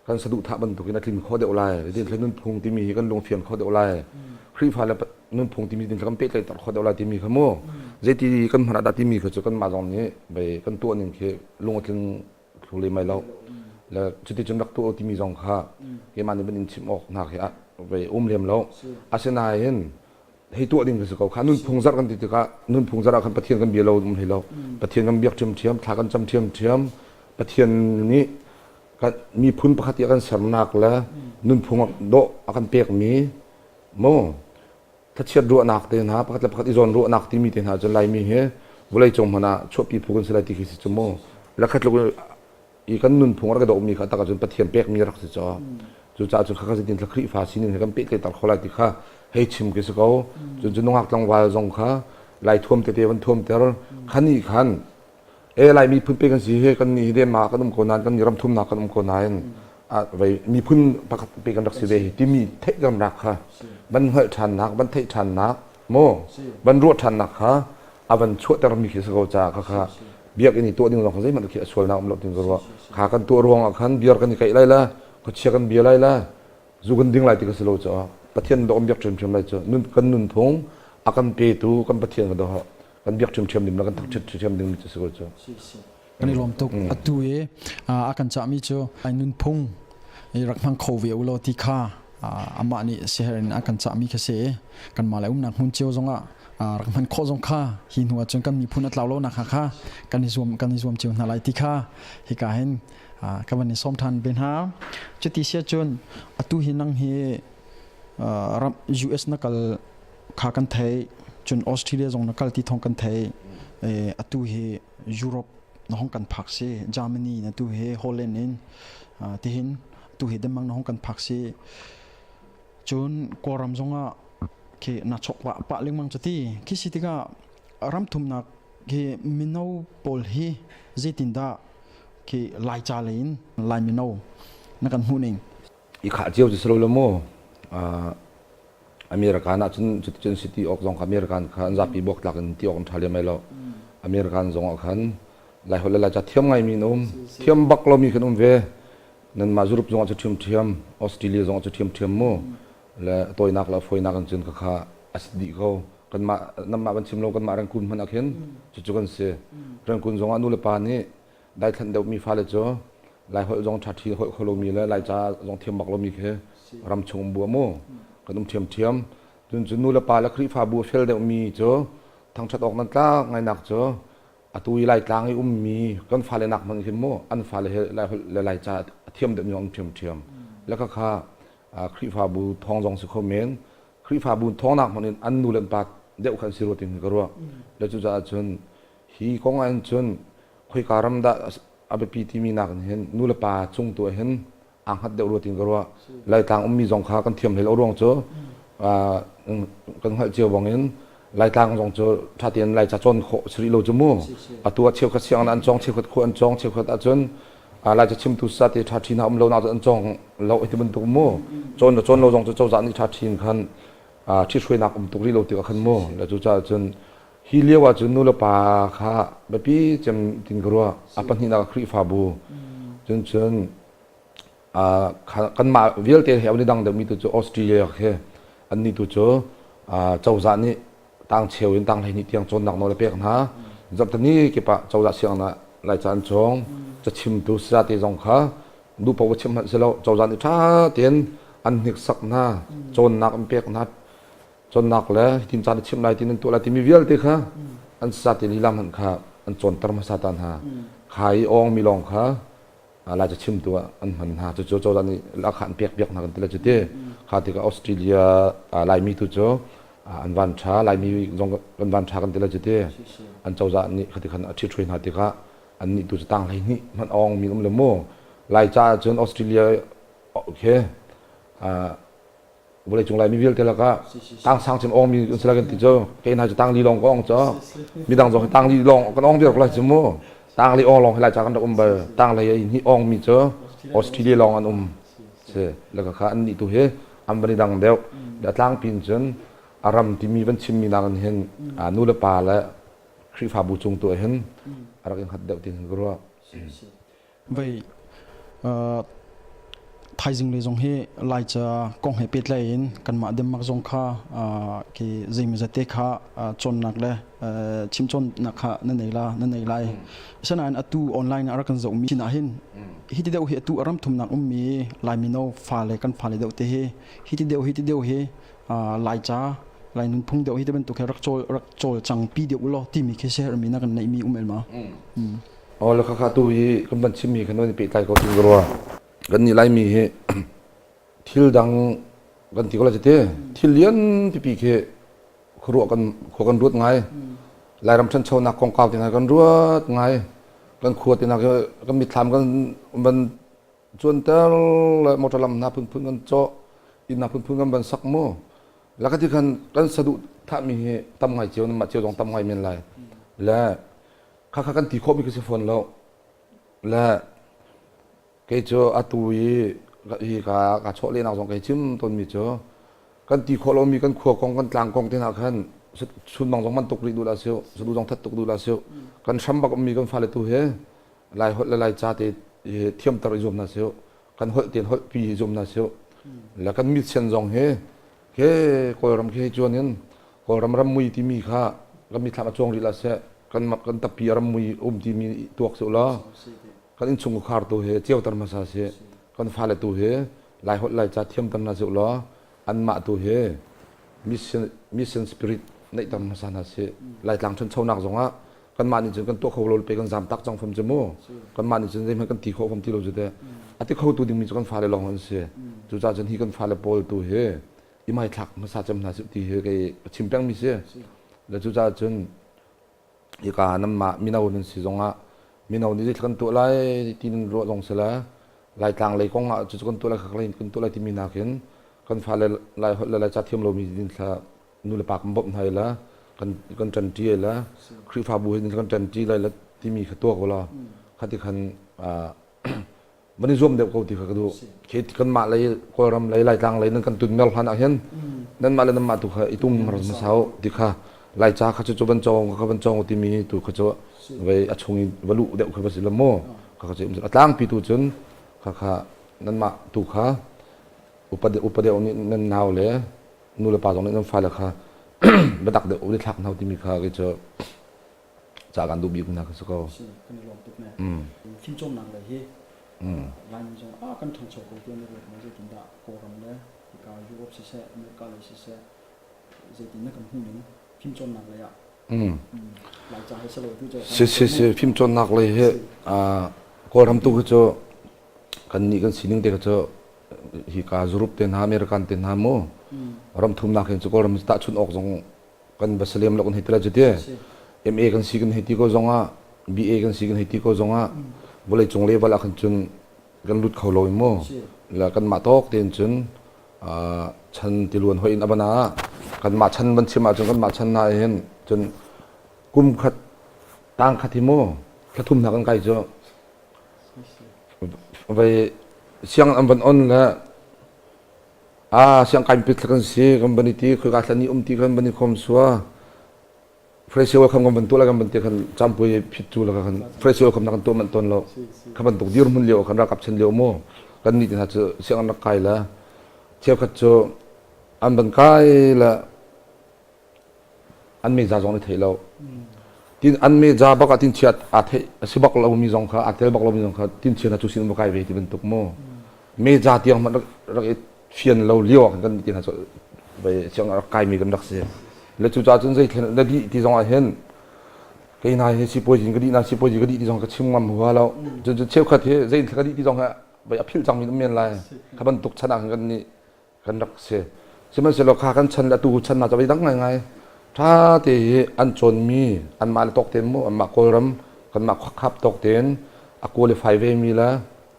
kan saduhthah bantukin a tlin kho deuh lai zeitin nunphung timi hi kan lungfian kho deuh lai Khrihfa le nunphung timi din kan pehtlaihter kho deuh lai timi kha mu zeiti kan hman ah dah timi kha cu kanmah zong nih bei kan tuah ning khi lung a tling thlu lem mai lo le cuti cun rak tuah timi zong kha keimah nih van in chim awk hna khi vei um lem lo asinain hei tuah ding ka si ko kha nunphung zarh kan ti tikah nunphung zarh ah khan Pathian kan bia lo um hlei lo Pathian kan biak ṭhiamṭhiam thla kan cam ṭhiamṭhiam Pathian nih kan miphun pakhat i a kan sernak le nunphung dawh a kan pekmi mu thlachiat ruahnak te hna pakhat le pakhat i zawn ruahnak timi te hna cun Laimi hi vawleicung hmanh ah chuahpi phu kan si lai ti khi si cu mu le khat tluk i kan nunphung rak i dawhmi kha tak ahcun Pathian pekmi rak si caw. Cucaah cun khakha zeitin Khrihfa sining he kan pehtlaihter kho lai ti kha hei chim khi si ko. Cun cu nungak tlangval zong kha Lai thuam tete van thuamter. Khan nih khan e Lai miphun pe kan si he kan nih hi Denmark kan um ko nain kan nih ram thumnak kan um ko nain vei miphun pakhat pe kan rak si ve hi timi theihternak kha van hngalh ṭhannak van theih ṭhannak maw van ruah ṭhannak kha a van chuahtermi khi si ko caah khakha biakinn i tuah ding zong kha zeihmanh khi a sualnak um lo tin ka ruah. Kha kan tuah ruang ah khan biar kan i kaih lai la, khuachia kan bia lai la, zu kan ding lai ti ka si lo caah Pathian dawh kan biak ṭhiamṭhiam lai cu. Nun kan nunphung a kan petu kan Pathian kan doh kan biak ṭhiamṭhiam ding la kan thangṭhat ṭhiamṭhiam ding mi cu si ko cu. Kan i lawm tuk. Atu i a kan cahmi cu ai nunphung i rak hmang kho ve u law ti kha amah nih siher in a kan cahmi kha si i kanmah le umnak hmun cio zongah rak hman khawh zong kha hi hnu ahcun kan miphun a tlau lo nak kha kan i zuam cio hna lai ti kha hika hin ka van i sawm ṭhan ve hna. Cuti si ahcun atu hi nang hi ram US na kal kha kan thei, cun Australia zong na kal ti thawng kan thei. Atu hi Europe na hong kan phak si, Germany na tu hi Holland in tihin tu hi Denmark na hong kan phak si. Cun Kawlram zongah khi na chok pah pah lengmang cuti khi si tikah ram thumnak khi mino pawl hi zeitindah khi Laica lei in Lai mino na kan hmuh ning? I khah cio cu si lo le mu. American ahcun cuticun si ti awk zong kha American kha an zapi buaktlak in ti awk an ṭha lem lai lo. American zong ah khan Laiholh le Laica thiam ngaimi an um. Thiam bak lomi kan um ve. Nanmah Europe zong ah cu ṭhiamṭhiam, Australia zong ah cu ṭhiamṭhiam mu. Le tawinak le fawinak in cun khakha a si dih ko. Kanmah nanmah van chim lo kanmah Rangkun hmanh ah khin cucu kan si. Rangkun zong ah nu le pa nih daithlanh deuhmi fale cu Laiholh zong ṭhaṭhi holh kho lomi le Laica zong thiam bak lomi khi ram chung um bu mu kan um ṭhiamṭhiam. Cun cu nu le pa le Khrihfabu a fel deuhmi cu thangṭhat awk nan tlak ngainak cu atu i Laitlang i ummi kan fale nak hmanh khin mu an fale he Laiholh le Laica a thiam deuhmi zong an ṭhiamṭhiam. Le khakha Khrihfabu thawng zong si kho men Khrihfabu thawngnak hmanh in an nu le an pa deuh kha an si rua ti ka ruah. Le cucaah cun hi kong ah hin cun khoika ram dah a biapi timi nak in hin nu le pa cung tu ah hin aa hngat deuh rua tin ka ruah. Laitlang ummi zong kha kan thiam hlei lo ruang cu kan hngalh cio bang in Laitlang zong cu ṭha tein Laica cawn khawh si rih lo cu mu. Atu ah cheukhat sianginn an cawng, cheukhat khua an cawng, cheukhat ahcun Laica chimtu sate ṭha ṭhi hna um lo nak cu an cawng lo ti bantuk mu. Cawn le cawn lo zong cu cozah nih ṭha ṭhi in khan ṭhithruainak um tuk rih lo tikah khan mu. Le cucaah cun Hi lio ahcun nu le pa kha biapi cem tin ka ruah. A pahnihnak ah Khrihfabu. Cun cun kanmah vialte he an i dang deuhmi tu cu Australia khi annih tu cu cozah nih tang cheu in tang 12 tiang cawnnak nawl a pek hna. Zarhteni kip ah cozah sianginn ah Laica an cawng. Cachimtu sayate zong kha duh paoh va chim hmanh si lo. Cozah nih ṭha tein an hniksak hna. Cawnnak an pek hna. Cawnnak le hitin caan a chimh lai ti nan tuah lai timi vialte kha an sate lila hmanh kha an cawnter hmasa ta hna. Kha i awngmi lawng kha Laica chimtu ah an hman hna. Cucu cozah nih lahkhah an pek piak hna kan ti le cuti. Kha tikah Australia Laimi tu cu an van ṭha, Laimi zong kan van ṭha kan ti le cuti. An cozah nih khati khan a ṭhithruai hna tikah annih tu cu tang 12 hmanh awngmi um le mu. Laica ahcun Australia okay vawleicung Laimi vialte lakah tang sang cem awngmi kan si lai kan ti cu kei hna cu tang li lawng ka ong cu midang zong hi tang li lawng kan ong viar ko lai cu mu tang li ong lawng hi Laica kan rak um bal tang lei hi ong mi cu Australia lawng an um si le kha an nih tu hi an van i dang deuh le tlangpi in cun a ram timi van chimmi nak in hin nu le pa le Khrihfabu cung tu ah hin a rak in hngat deuh ti hin ka ruah. Vei thaizing lei zong hi Laica kong he pehtlai in kanmah Denmark zong kha khi zeimawzat te kha cawnnak le chimcawnnak kha na nei la na nei lai. Asinain atu online ah rak kan zohmi sinah hin hi ti deuh hi atu a ram thumnak ummi Lai mino fale kan fale deuh te hi hi ti deuh hi ti deuh hi Laica Lai nunphung deuh hi ti bantuk he rak cawl rak cawlcang pi deuh ulaw timi khi siaherhmi na kan neihmi um el ma? Aw le khakha tu hi kan van chimmi khan van i pehtlai ko tin ka ruah. Kan nih Laimi hi thil dang kan ti ko lai te thil lian pipi khi khuaruah kan khua kan ruat ngai. Lairam ṭhanchonak kongkau te hna kan ruat ngai. Kan khua te hna kan mitthlam kan van Cuanter le motor lam hna phunphun kan cawh, inn hna phunphun kan van sak mu. La ka ti khan kan saduh thahmi hi tam ngai cio, nanmah cio zong tam ngai men lai. Le khakha kan ti khawhmi ka si fawn lo. Le kei cu atu i hi ka ka chawhlehnak zong kei chim tawnmi cu kan ti khawh lomi kan khua kong kan tlang kong te hna khan chunmang zong man tuk rih duh la siu sadu zong that tuk duh la siu kan hram bak ummi kan fale tu he Lai holh le Lai ca te thiamter i zuam hna siu kan holh tein holh pi i zuam hna siu le kan mitsen zong hi ke Kawlram khi hei cuan in Kawlram rammui timi kha kan mithlam a cuang rih la seh kan kan tappi a rammui um timi tuak siu law kan innchungkhar tu he ceuter hmasa si kan fale tu he Lai holh Lai ca thiamter hna siu law anmah tu he mission mission spirit neihter hmasa hna si Laitlang ṭhanchonak zongah kanmah nih cun kan tuah kho lo pe kan zam tak cang fam cu mu kanmah nih cun zeihmanh kan ti khawh fam ti lo cu teh a ti kho tu dingmi cu kan fale lawng an si cucaah cun hi kan fale pawl tu hi i hmaithlak hmasa cem hna sih ti hi kei chim pengmi si le cucaah cun hika nanmah mino nan si zongah mino nih zeitluk kan tuah lai ti nan ruah zong si le Laitlang lei kong ah cucu kan tuah lai khak lei kan tuah lai timi nakin kan fale Lai holh le Lai ca thiam lomi din thla nu le pa kan bawmh hna la kan kan ṭanṭi la Khrihfabu he kan ṭanṭi lai la timi kha tuak ulaw khati khan van i zuam deuh ko ti kha ka duh. Khi kanmah lei Kawlram lei Laitlang lei nan kan tun mer hlan ah hin nanmah le nanmah tu kha i tum mar hmasa u ti kha Laica kha cu van cawng kha van cawng timi tu kha cu vei a chung i va luh deuh kha va si la mu kha kha cu a tlangpi tu cun kha kha nanmah tu kha upa upa deuh nih nan nau le nu le pa zong nih nan fale kha biatak deuh uli thlak hna timi kha kei cu ca kan duh bik hna ka si ko. Si kan i lawm tuk ne. Fimcawnnak lei hi Laimi zong ah kan ṭhangcho ko tiah na ruat maw zeitindah Kawlram le hika Europe siseh America lei siseh zeitin na kan hmuh ning fimcawnnak lei ah Laica he silo tu cu Si si si fimcawnnak lei hi Kawlram tu khi cu kan nih kan sining te kha cu hika Europe te hna American te hna mu ram thumnak hin cu Kawlram tahchunh awk zong kan va salem lo kan hei ti lai cu ti MA kan si kan hei ti ko zongah BA kan si kan hei ti ko zongah vawlei cung level ah khan cun kan lut kho lo mu la kan mah tawk tein cun chan tiluan hoi in abana kan mah chan van chim ahcun kan mah chan na hin cun kum khat tang khat hi mu thlathum hna kan kai cu Vei siang an van on le siang kai pit kan si kan van i ti khoi ka thlan i um ti kan van i khom sua fresh welcome kan van tu la kan van ti kan campui phit cu la kan fresh welcome na kan tu man ton lo kha bantuk dir mun lio kan rakap chen lio mu kan ni hna cu siang an rak kai la cheukhat cu an van kai la An meja zong an i thei lo. Tin an meja bak ah tinchiat aa theih a si bak lomi zong kha aa tel bak lomi zong kha tinchiat cu sin va kai ve ti bantuk mu. Meja tiang hmanh rak rak i fian lo lio ah khan kan ti hna cu vai siang rak kaimi kan rak si. Le cucaah cun zei thlen na dih ti zong ah hin kei hna hi sipuazi ka dih na sipuazi ka dih ti zong ka chim ngam hua lo. Cun cun cheukhat hi zei ka dih ti zong hi vai a philh cangmi um men lai. Kha bantuk chan ah khan kan nih kan rak si. Sihmanhsehlaw kha kan chan le atu chan hna cu dang ngaingai. Ṭha te hi an cawnmi anmah le tawk tein mu anmah Kawlram kanmah khuakhap tawk tein a qualify ve mi le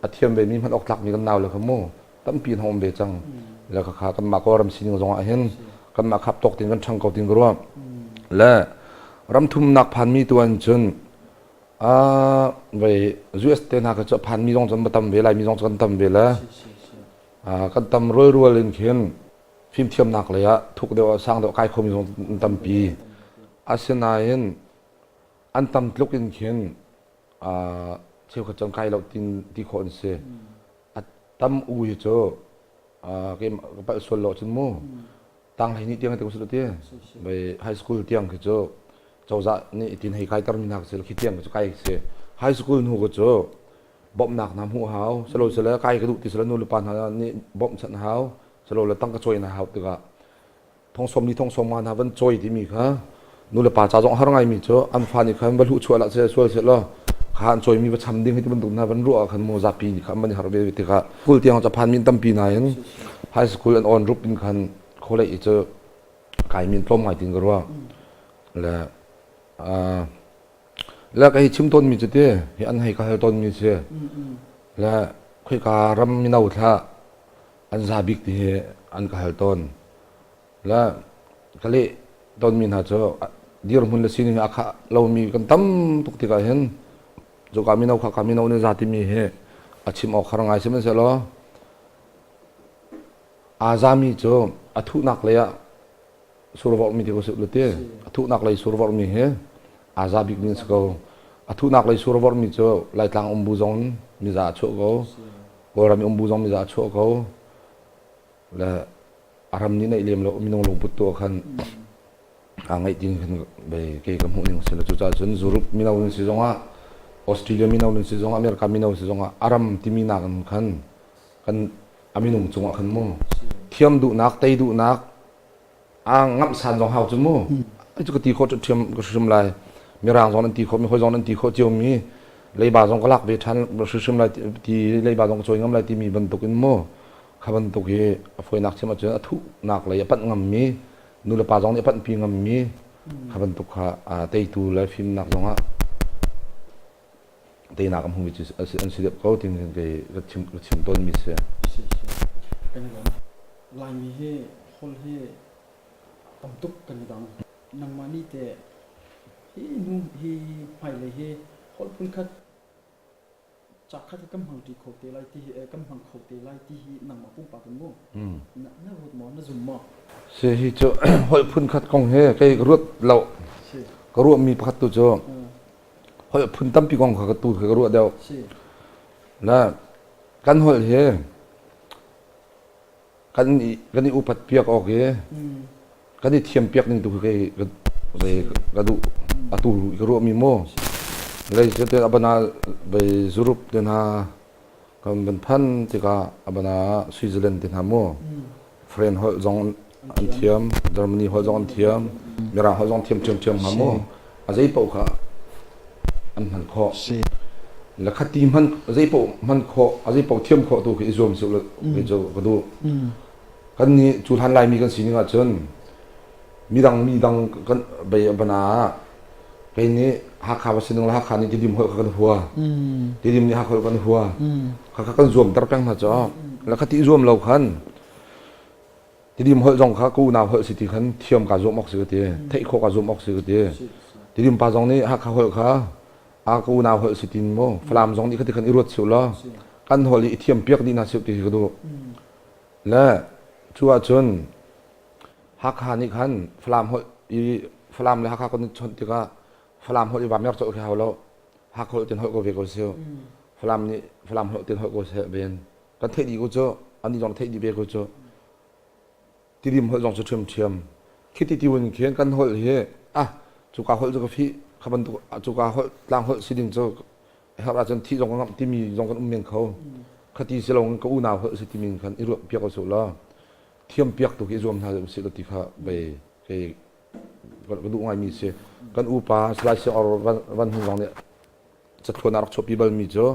a thiam ve mi hman awk tlakmi kan nau le kha mu tampi an hong um ve cang. Le khakha kanmah Kawlram sining zong ah hin kanmah khap tawk tein kan ṭhang ko tin ka ruah. Le ramthumnak phanmi tu an cun vai US te hna kha cu a phanmi zong cu an va tam ve Laimi zong cu kan tam ve le Kan tam rualrual in khin fimthiamnak lei ah thuk deuh ah sang deuh kai khomi zong an tampi. Asinain an tam tluk in khin cheukhat cu an kai lo tin ti khawh an si. A tam u hi cu ka palh sual lo cun mu tang 12 tiang te ko ti bai high school tiang khi cu cozah nih tin hei kai termi hna khi khi tiang cu kai si high school hnu ko cu bawmhnak hna hmuh hau silo sile kai ka duh ti sile nu le pa hna nih bawmh chanh hau silo le tangka cawi na hau tikah thong som ni thong som nga hna van cawi timi kha nu le pa ca zong har ngai mi cu an fa nih khan va hluh chuah lah se sual se law kha an cawi mi va cham ding hi ti bantuk hna van ruah khan mu zapi nih kha an van har ve tikah school tiang ca phan min tampi nain high school an on rup in khan kholei i cu kai min tlawm ngai tin ka ruah le Le ka hi chim tawnmi cu ti hi an hei ka hal tawnmi si. Le Khoika ram mino thla an za bik ti hi an ka hal tawn. Le ka leh tawnmi hna cu dirhmun le sining a khah lomi kan tam tuk tikah hin cuka mino khaka mino nih za timi hi a chim awk har ngai sihmanhsehlaw aa zami cu a thuhnak lei ah survorhmi ti ko sih ti a thuhnak lei survorhmi hi aa za bikmi an si ko. A thuhnak lei survorhmi cu Laitlang umbu zong miza a chuah ko, Kawlram i umbu zong miza a chuah ko. Le a ram nih neih lem lo minung lungput tu ah khan aa ngeih tin khan bei kei ka hmuh ning si lo. Cucaah cun Europe mino nan si zongah, Australia mino nan si zongah, America mino si zongah a ram timi nak in khan kan a minung cungah khan mu thiam duhnak, tei duhnak, a ngamh san zong hau cu mu. Cu ka ti khawh ṭhiam ka hrim lai. Mirang zong nan ti khawh mi, hawi zong nan ti khawh cio mi, leiba zong ka lak ve ṭhan hrimhrim lai ti, leiba zong ka cawi ngam lai timi bantuk in mu kha bantuk hi a fawinak chim ahcun a thuhnak lei a panh ngammi, nu le pa zong nih a panhpi ngammi kha bantuk kha teitu le fimnak zongah teinak a hmumi cu an si deuh ko tin kei ka chim ka chim tawnmi si. Si si. Kan i lawm. Laimi hi holh hi tam tuk kan i dang. Nangmah nih teh hi hnu hi hmailei hi holh phunkhat ca khat hi kan hmang ṭi kho te lai ti hi kan hmang kho te lai ti hi nangmah pumpak in mu na na ruat maw, na zum maw? Si hi cu holh phunkhat kong hi kei ka ruat lo. Ka ruahmi pakhat tu cu holh phun tampi kong kha ka tu ka ruah deuh. Le kan holh hi kan i kan i upat piak awk i kan i thiam piak ning tu khi kei ka duh atu ka ruahmi mu. Lei te abana bei Europe te hna kan van phan tikah abana Switzerland te hna mu French holh zong an thiam, Germany holh zong an thiam, Mirang holh zong thiam ṭhiamṭhiam hnga maw? A zei paoh kha an hman khawh. Le khati hman zei paoh hman khawh, a zei paoh thiam khawh tu khi i zuam sih kei cu ka duh. Kan nih cu hlan Laimi kan sining ahcun midang midang kan bei bana ah kei nih Hakha va sining le Hakha nih Tidim holh kha kan hua. Tidim nih Hakha holh kan hua. Kha kan zuamter peng hna cu. Le khati i zuam lo khan Tidim holh zong kha ka unau holh si ti khan thiam kaa zuam awk si ka ti. Theih khawh kaa zuam awk si ka ti. Tidim pa zong nih Hakha holh kha a ka unau holh si tin mu Falam zong nih khati khan i ruat sih law kan holh i i thiam piak dih hna sih ti hi ka duh. Le cu ahcun Hakha nih khan Falam holh i Falam le Hakha kan i chawnh tikah Falam holh i va mer colh khi hau lo. Hakha holh tin holh ko ve ko si. Falam nih Falam holh tin holh ko seh ven. Kan theih dih ko cu, annih zong theih dih ve ko cu. Tidim holh zong cu ṭhiamṭhiam. Khi ti tiun khin kan holh hi ah cuka holh cu ka fih, kha bantuk cuka holh tlang holh si ding cu herh ahcun thih zong ka ngamh timi zong kan um men kho. Khati si lo ka unau holh si timi khan i ruah piak ko seh law thiam piak tu khi i zuam hna usih law ti kha bei kei ka duh ngaimi si. Kan upa Salai Siang Or Van Hung zong nih cathluan a rak chuahpi balmi cu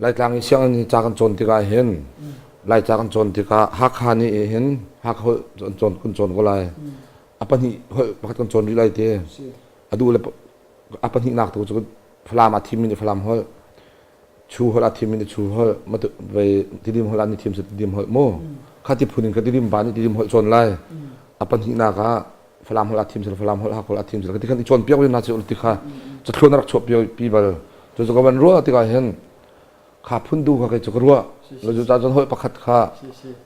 Laitlang i sianginn ca kan cawn tikah hin Laica kan cawn tikah Hakha nih hin Hakha holh kan cawn kan cawn ko lai. A pahnih holh pakhat kan cawn rih lai ti. A duh le a pahnihnak tu cu Falam a thimmi nih Falam holh, Chu holh a thimmi nih Chu holh, Tidim holh an i thim si Tidim holh mu. Kha ti phun in ka Tidim pa nih Tidim holh cawn lai. A pahnihnak ah Falam holh aa thim sel Falam holh Hakha holh aa thim sel ti khan i cawnpiak ve hna seh ti kha cathluan a rak chuah pi bal. Cu cu ka van ruah tikah hin kha phun du kha kei cu ka ruah. Lo cu cun holh pakhat kha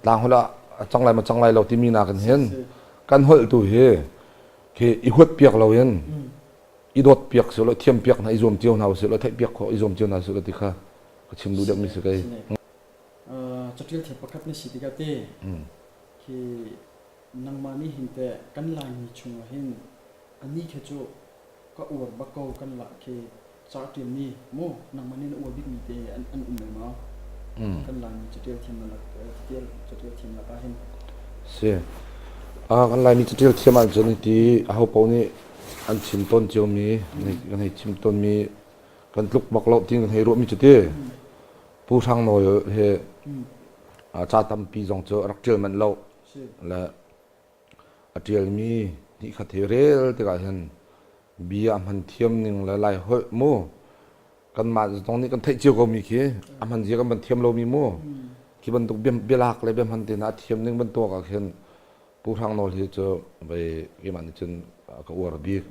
tlang holh ah a cang lai ma cang lai lo timi nakin hin kan holh tu hi khi i huat piak lo in i dawt piak seh law thiam piak hna i zuam cio hna usih law theih piak khawh i zuam cio hna usih law ti kha ka chim duh deuhmi si kei. Catial thiam pakhat na si tikah te khi Nangmah nih hin teh kan Laimi chungah hin anih khi cu ka uar bak ko kan la khi ca ṭialmi mu nangmah nih na uar bikmi te an um mei maw? Kan Laimi catial thiam na lak catial catial thiam lakah hin. Si. Kan Laimi catial thiam ahcun hiti aho paoh nih an chim tawn ciomi kan hei chim tawnmi kan tluk bak lo tiin kan hei ruahmi cu ti. Pu Hrang Nawl hi ca tampi zong cu a rak ṭial manh lo. Le a ṭialmi hnihkhat hi rel tikah hin bia a hman thiam ning le Lai holh mu. Kanmah zong nih kan theih cio ko mi khi a hman zia kan van thiam lomi mu. Khi bantuk bialak le biahman te hna a thiam ning bantuk ah khin Pu Hrang Nawl hi cu vei keimah nih cun ka uar bik.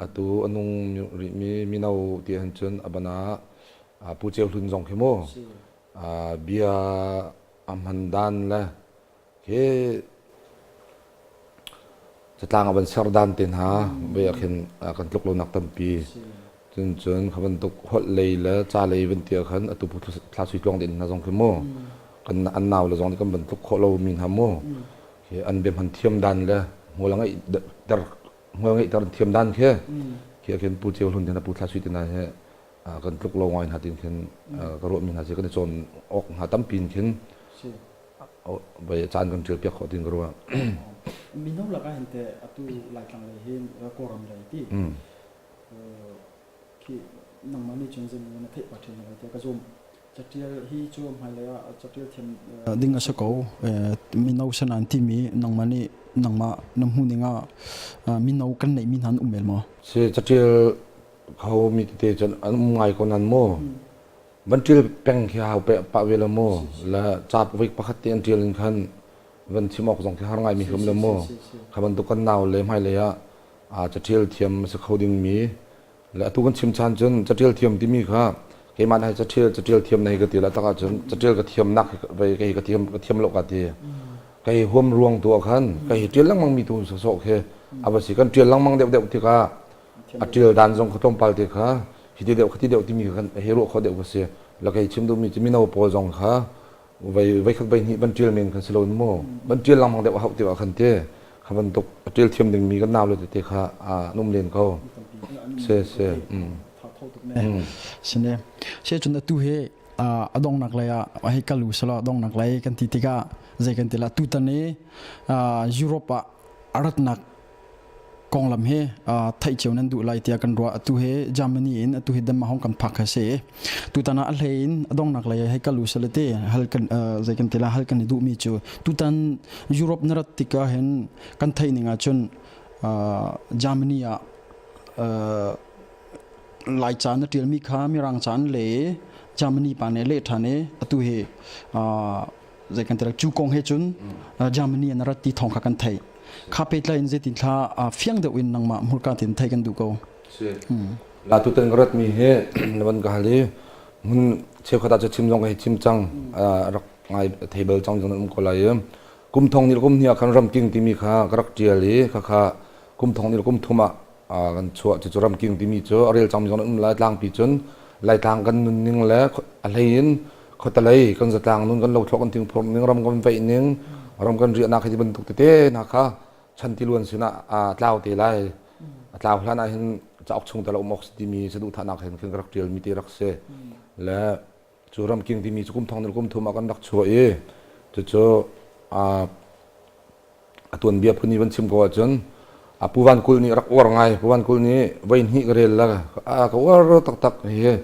Atu a nung rihmi mino ti ahhin cun a ban ah Pu Ceu Hlun zong khi mu bia a hman dan le khi Catlang a van ser dan te hna vei ah khin kan tluk lonak tampi. Cun cun kha bantuk holh lei le ca lei van ti ah khan atu pu Thla Sui Tluang din hna zong khi mu kan an nau le zong nih kan van tluk khawh lo mi hna mu khi an bia hman thiam dan le hmual ngeih ter hmual ngeih ter thiam dan khi khi khin Pu Ceu Hlun te hna Pu Thla Sui te hna he kan tluk lo ngai hna tin khin ka ruah mi hna si kan i cawn awk hna tampi in khin Vai caan kan ṭial piak khawh tin ka ruah. Mino lakah hin teh atu Laitlang lei hin Kawlram lei ti khi nangmah nih cun zeimaw na theih pah ṭhen lai tiah ka zumh. Catial hi cu hmailei ah catial thiam ding a si ko. Mino san an timi nangmah nih nangmah na hmuh ning ah mino kan neihmi hna an um el maw? Si catial kho mi tete cun an um ngai ko nan maw? Van ṭil peng khi hau pah ve lo mu. Le ca voi pakhat te an ṭial in khan van chim awk zong khi har ngaimi hum lo mu. Kha bantuk kan nau le hmailei ah caṭial thiam a si kho dingmi le atu kan chim chan cun caṭial thiam timi kha keimah na caṭial caṭial thiam na hei ka ti la tak ahcun caṭial ka thiamnak kei ka thiam ka thiam lo ka ti. Kei huam ruang tu ah khan kei ṭial lengmang mi tu sawsawh khi a va si kan ṭial lengmang deuhdeuh tikah a ṭial dan zong kha tlawmpal te kha hiti deuh khati deuh timi kha hei ruah khawh deuh ka si. La kei chim duhmi cu mino pawl zong kha vai vai khat vai hnih van ṭial men khan si lo mu. Van ṭial lengmang deuh a hauh tikah khan te kha bantuk a ṭial thiam dingmi kan nau le tete kha an um len ko. Se se. Sine. Se cun atu he a dongnak lei ah hei kal u selaw dongnak lei kan ti tikah zei kan ti la tutan i Europe ah a ratnak konglam hi theih cio nan duh lai tiah kan ruah. Atu hi Germany in atu hi Denmark hong kan phak kha si. Tutan ah a hlei in a dongnak lei hei kal u sale te hal kan zei kan ti la hal kan i duhmi cu tutan Europe na rat tikah hin kan theih ning ahcun Germany ah Laica na ṭialmi kha Mirang ca an le Germany pa nih leh ṭhan i atu hi zei kan ti cu kong he cun Germany an rat ti thawng kha kan theih. Kha pehtlai in zeitin thla fiang deuh in nangmah hmurka tin thei kan duh ko. Si. La tutan ka rat mi hi na van ka hal i hmun cheukhat ah cu chim zong ka hei chim cang rak ngai thei bal cang zong um ko lai i kum thong ni kum hnih ah khan ramking timi kha ka rak tial i khakha kum thong ni kum thum ah kan chuah. Cucu ramking timi cu a rel cangmi zong an um lai. Tlangpi cun Laitlang kan nunning le a hlei in khuatalei kan zatlang nun, kan lothlawh, kan thingphurh ning, ram kan veih ning, ram kan riahnak hi bantuk tete hna kha chan tiluan sinah a tlau te lai. A tlau hlan ah hin cauk chung tal a um awk si timi saduhthahnak hin khin ka rak ṭialmi te rak si. Le cu ramking timi cu kum thong kum thum ah kan rak chuah i cucu a tuanbia phun i van chim ko ahcun a Pu Van Kulh nih rak uar ngai. Pu Van Kulh nih voi hnih ka rel la ka uar taktak hi.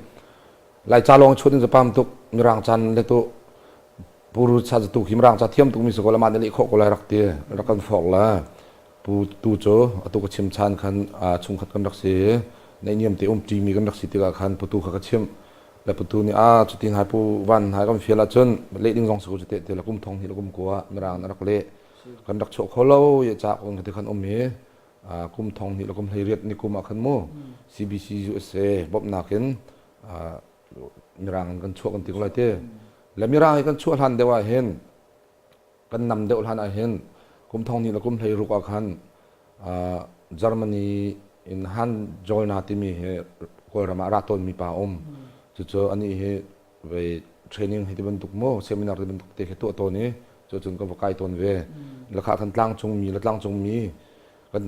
Laica lawng chuan in zapam tuk Mirang chan le tu Puru cha tu khi Mirang ca thiam tuk mi si ko la mah nih leh khawh ko lai rak ti rak kan forh la. Pu tu cu atu ka chim chan khan chungkhat kan rak si nei niam te um ṭi mi kan rak si tikah khan putu kha ka chimh le putu nih a cutin hai pu van hai kan fial ahcun leh ding zong si ko cu te te la kum thong hnih le kum kua Mirang na rak leh kan rak chuah kho lo ye ca kong te khan um i kum thong hnih le kum 18 ni kum ah khan mu CBC USA bawmhnak in Mirang in kan chuah kan ti ko lai te le Mirang i kan chuah hlan deuh ah hin kan nam deuh hlan ah hin kum thong hnih le kum 16 ah khan Germany in Han Jolna timi hi Kawlram ah ra tawnmi pa um. Cucu anih hi vei training hi ti bantuk mu seminar ti bantuk te khi tuah tawn i cu cun ka va kai tawn ve. Lakha kan tlangcung mi le tlangcung mi kan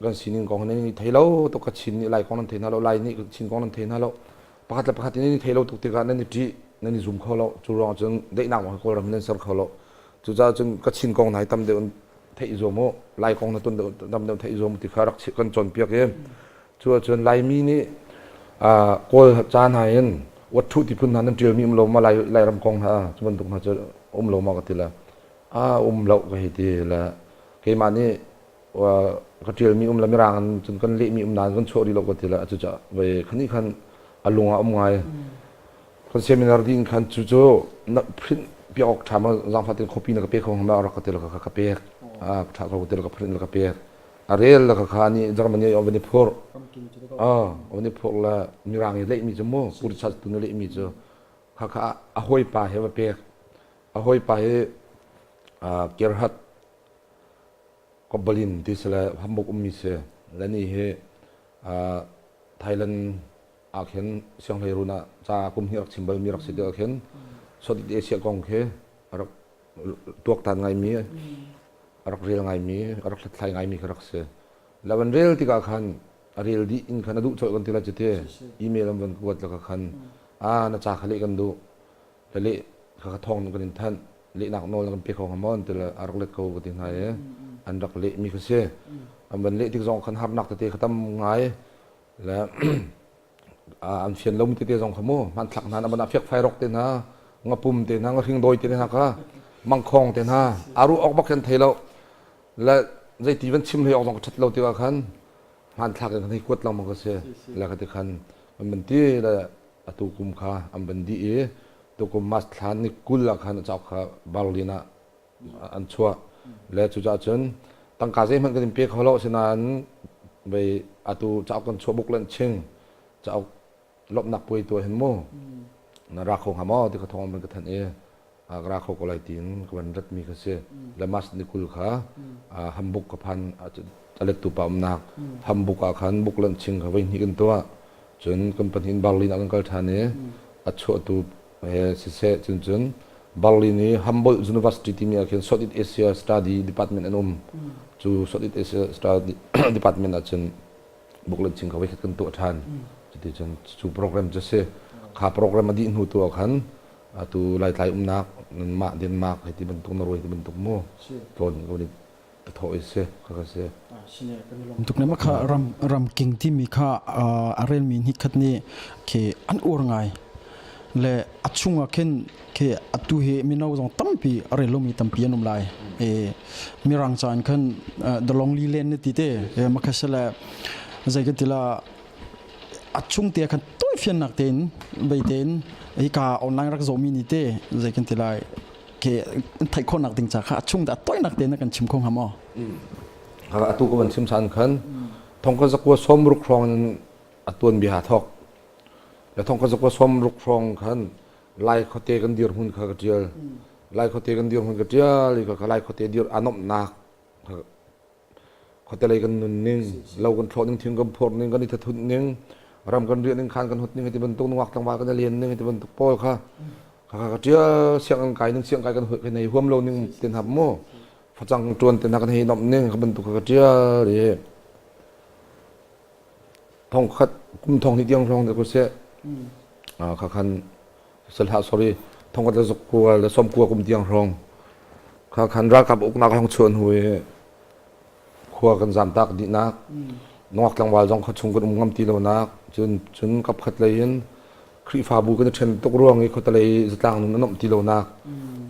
kan sining kong nan i thei lo tuk ka Chin nih Lai kong nan thei hna lo, Lai nih Chin kong nan thei hna lo. Pakhat le pakhat in i thei lo tuk tikah nan i ṭih, nan i zum kho lo. Cu ruang cun daihnak kong Kawlram nan ser kho lo. Cucaah cun ka Chin kong hna hi tam deuh in theih i zuam u, Lai kong na tun deuh tam deuh theih i zuam u ti kha rak kan cawnpiak i cu ahcun Laimi nih Kawl ca hna in uat ṭhu ti phun hna nan ṭialmi um lo ma Lai Lairam kong hna cu bantuk hna cu um lo ma ka ti le a um lo ka hei ti le keimah nih ka ṭialmi um le Mirang in cun kan lehmi um nain kan chuah rih lo ka ti le cucaah voi khani khan. A lung ah um ngai. Kan seminar dih in khan cu cu na print piak awk ṭha ma zaangfah tein copy na ka pe kho hnga ma rak ka ti la ka pek. Ah ṭha ko ti la ka print la ka pek. A rel la ka kha ni Germany ah van i phurh. Ah van i phurh la mirang i lehmi cu mu purchat tu na lehmi cu khakha a hawipa he va pek. A hawipa hi Gerhard Kobalin ti si le Hamburg ummi si. Le ni hi Thailand ah khin sianghleirun ah ca kum hnih rak chim balmi rak si tikah khin Southeast Asia kong khi a rak tuaktan ngaimi, a rak rel ngaimi, a rak hlathlai ngaimi khi rak si. La van rel tikah khan a rel dih in khan a duh colh kan ti la cite email an van kuat la khan a na ca kha leh kan duh le leh kha thawng kan in thanh lehnak nawl na kan pe kho hnga maw ti le a rak let ko ka ti hna i an rak leh mi kha si. An van leh tik zong khan harnak tete kha tam ngai le an fian lomi tete zong kha mu hmanthlak hna na ban ah fiakfai rok te hna ngapum te hna ngahring dawi te hna kha mangkhong te hna aru ok bak khan thei lo le zeiti van chim hlei ok zong ka ṭhat lo tikah khan hmanthlak in kan hei kuat lengmang ka si le ka ti khan an van ti le atu kum kha an van dih i tukum March thla ni 20 ah khan a cauk kha Berlin ah an chuah le cucaah cun tangka zeihmanh kan in pe kho lo asinain vei atu cauk kan chuah buk len ching cauk lawmhnak puai tuah hin mu na ra kho hnga maw ti ka thawng an ka thanh i ka ra kho ko lai tiin ka van rat mi kha si le mas ni 20 kha Hamburg ka phan a lettu pa umnak Hamburg ah khan buk lan ching kha voi hnih kan tuah cun kan pahnih in Berlin ah kan kal ṭhan i a chuahtu he siseh cun cun Berlin i Humboldt University timi ah khin Southeast Asia Study Department an um. Cu Southeast Asia Study Department ah cun buklan ching kha voikhat kan tuah ṭhan. Cuti cun cu program cu si. Kha program a dih hnu tu ah khan atu Laitlai umnak nanmah Denmark hei ti bantuk Norway ti bantuk mu tlawn ko ka thawh i si ka si. Tuk ne kha ram ramking timi kha a relmi hnik khat nih khi an ur ngai le a chungah khin khi atu hi mino zong tampi a rel lomi tampi an um lai e mirang caan khan the lonely land ne ti te makha zei kan tila a chung te khan toi fiannak tein bei tein hi ka online rak zomi ni te zei kan ti lai ke theih khawhnak ding ca kha a chung dah toinak te na kan chim kho hnga maw? Atu ka van chim san khan thong ka zakua som ruk hrawng in a tuan bia thok le thong ka zakua som ruk hrawng khan lai khote kan dir hmun kha ka tial lai khote kan dir hmun ka tial i ka lai khote dir anomnak Khuatelei kan nunning, lo kan thlawh ning, thing kan phorh ning, kan i thathunh ning, ram kan riah ning, khan kan hut ning ti bantuk nungak tlangval kan i len ning ti bantuk pawl kha kha ka ṭial sianginn kai ning siang kai kan kan hei huam lo ning tin hap mu facang ṭuan tin kan hei nomh ning kha bantuk kha ka ṭial i thong khat kum thong hnih tiang hrawng te ko seh kha khan Salhah sorry thongkhat le zakua le sawmkua kum tiang hrawng kha khan ralkap uknak hong chuan hu i khua kan zamtak dihnak nungak tlangval zong kha chung kan um ngam ti lonak cun cun kapkhat lei in Khrihfabu kan i ṭhen tuk ruang i khuatelei zatlang nun a nomh ti lonak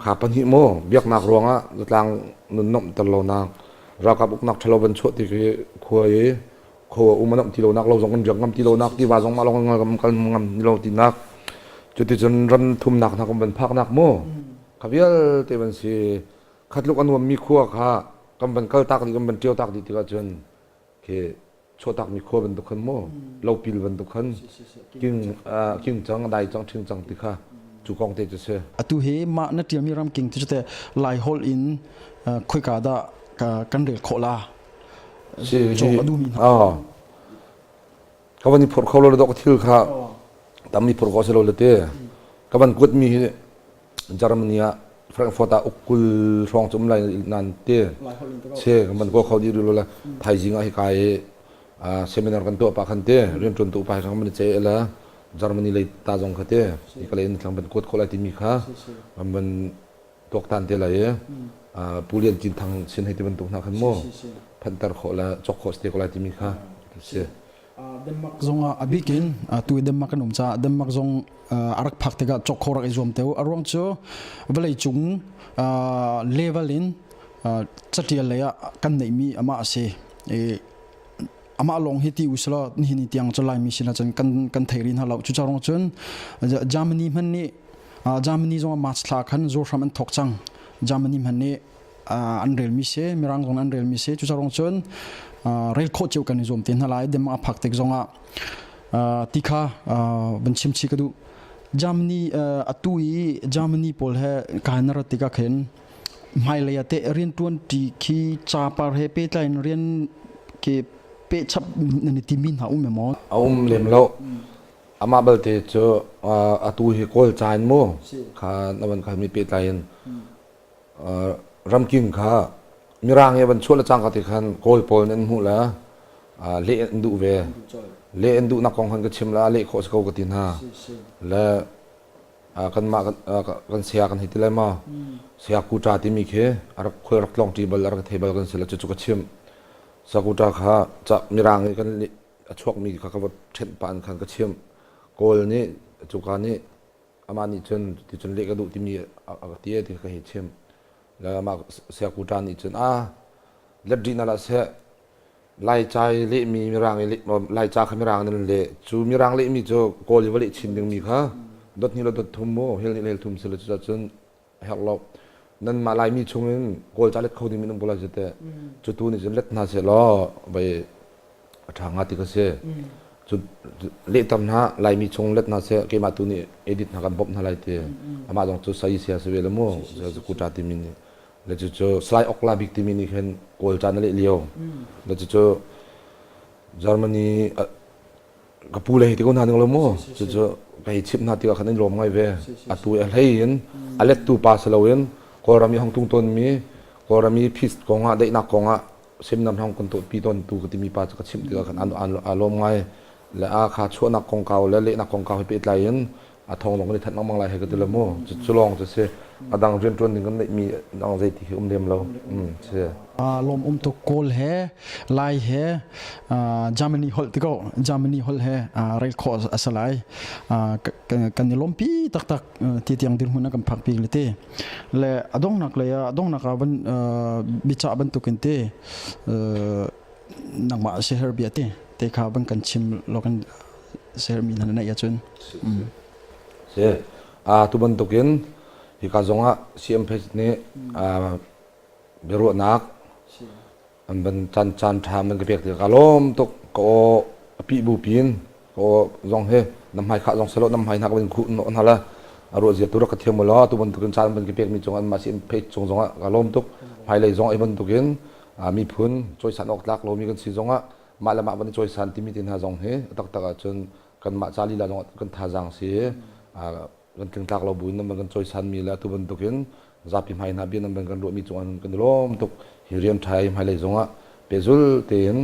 kha pahnih mu biaknak ruangah zatlang nun nomh ter lonak ralkap uknak ṭhalo van chuah ti khi khua i kho a um a ti lonak lo zong kan riak ngam ti lonak tiva zong mah lawng kan kal ngam lo tinak cuticun ram thumnak hna kan van phaknak mu kha vialte van si khatluk a nuammi khua kha kan van kal tak dih kan van ṭio tak dih tikah cun khi chuahtak mi khua bantuk khan mu lopil bantuk khan king king cang dai cang ṭhing cang ti kha cu kong te cu si. Atu hi mah na ṭialmi ramking ti cu te Lai holh in khoika dah kan rel khawh la? Cawk a duhmi hna. Ka van i phurh kho lo le dok thil kha tam i phurh kho si lo le te ka van kuat mi hi Germany ah Frankfurt ah ukkul hrawng cu um lai nan te che kan van ko kho di lo le thaizing ah hi kai seminar kan tuah pa khan te rian tuan tu pa khan man che la Germany lei ta zong kha te hi ka lei in thlang van kuat kho lai timi kha kan van tuaktan te lai i Pu Lian Cin Thang sin hei ti bantuk hna khan mu phanter khawh le cawk khawh si te ko lai timi kha si. Denmark zong ah a bikin tu Denmark kan um caah Denmark zong a rak phak tikah cawk khawh rak i zuam te u. A ruang cu vawlei cung level in catial lei ah kan neihmi amah a si. Amah lawng hi ti usila nihin ni tiang cu Laimi sin ahcun kan thei rih hna lo. Cucaah cun Germany hmanh nih, Germany zong March thla khan zuarhram an thawk cang. Germany hmanh nih an relmi si, Mirang zong an relmi si. Cucaah cun rel khawh cio kan i zuam te hna lai. Denmark a phak tik zongah ti kha van chim chih ka duh. Germany, atu i Germany pawl he kai na rat tikah khin hmailei ah teh rianṭuan ṭi khi capar he pehtlai in rian ke pehchap nan i timi hna um maw? A um lem lo. Amah balte cu atu hi Kawl ca in mu kha na van khalmi pehtlai in ramking kha Mirang i van chuah le cangka ti khan Kawl pawl nih an hmuh le leh an duh ve. Leh an duhnak kong khan ka chim la, leh khawh si ko ka ti hna. Le kanmah kan saya kan hei ti lai maw, saya kuṭa timi khi a rak khual rak tlawng ṭi bal, a rak thei bal kan si le cucu ka chimh. Sakuṭa kha ca Mirang i kan a chuakmi kha ka va ṭhenh pah in khan ka chimh. Kawl nih cuka nih amah nih cun ticun leh ka duh timi a ka ti ti ka hei chimh. Le amah saya kuṭa nih cun a let rih na lah seh, Laica i lehmi Mirang i leh, Laica kha Mirang in an leh. Cu Mirang lehmi cu Kawl i va leh chin dingmi kha dot hnih le dot thum mu, hel nih le hel thum si le cucun a herh lo. Nanmah Laimi chungin Kawl ca let kho dingmi nan um ko lai cu teh. Cu tu nih cun let hna seh law vei a ṭha hnga ti ka si. Cu lehter hna, Laimi chung let hna seh, keimah tu nih edit hna kan bawmh hna lai ti. Amah zong cu sai sia si ve le mu, kuṭa timi nih. Le cucu Salai Okla bik timi nih khin Kawl ca na leh lio. Le cucu Germany ka pu le hei ti ko hna ning lo mu. Cucu ka hei chimh hna tikah khan an lawm ngai ve. Atu a hlei in a lettu pa si loin Kawlram i hong tung tawnmi, Kawlram i peace kongah, daihnak kongah seminar hong kan tuahpi tawntu ka timi pa cu ka chimh tikah khan aa lawm ngai. Le a kha chuahnak kongkau le lehnak kongkau he pehtlai in a thawng zong kan i thanh lengmang lai he ka ti lo mu. Cu lawng cu si. A dang rianṭuan ding kan neihmi dang zeiti khi um lem lo. Si. Lawm um tuk. Kawl he, Lai he, Germany holh ti ko, Germany holh he rel khawh a si lai. Kan i lawmpi taktak ti tiang dirhmun a kan phak bik le ti. Le a donghnak lei ah, a donghnak ah van biacah bantukin ti nangmah siaherh bia ti te kha van kan chim law kan sermi hna na neih ahcun. Si. Tu bantukin hika zongah CMPH nih biaruahnak an van caan caan ṭha man ka pek tikah ka lawm tuk. Ka aw a pih bu pin ka aw zong hi na hmai khah zong selo, na hmai hna ka van khuh hna la a ruah zia tu rak ka thiam law tu bantukin caan van ka pekmi cung anmah CMPH cung zongah ka lawm tuk. Hmailei zong ai bantukin miphun cawisan awk tlak lomi kan si zongah mah le mah van i cawisan timi te hna zong hi a taktak ahcun kanmah ca lila zong kan thazaang si i kan tlingtlak lo buin nan kan cawisanmi le atu bantukin zapi hmai hna bia nan kan ruahmi cungah kan i lawm tuk. Hi rian ṭha i hmailei zongah pehzul tein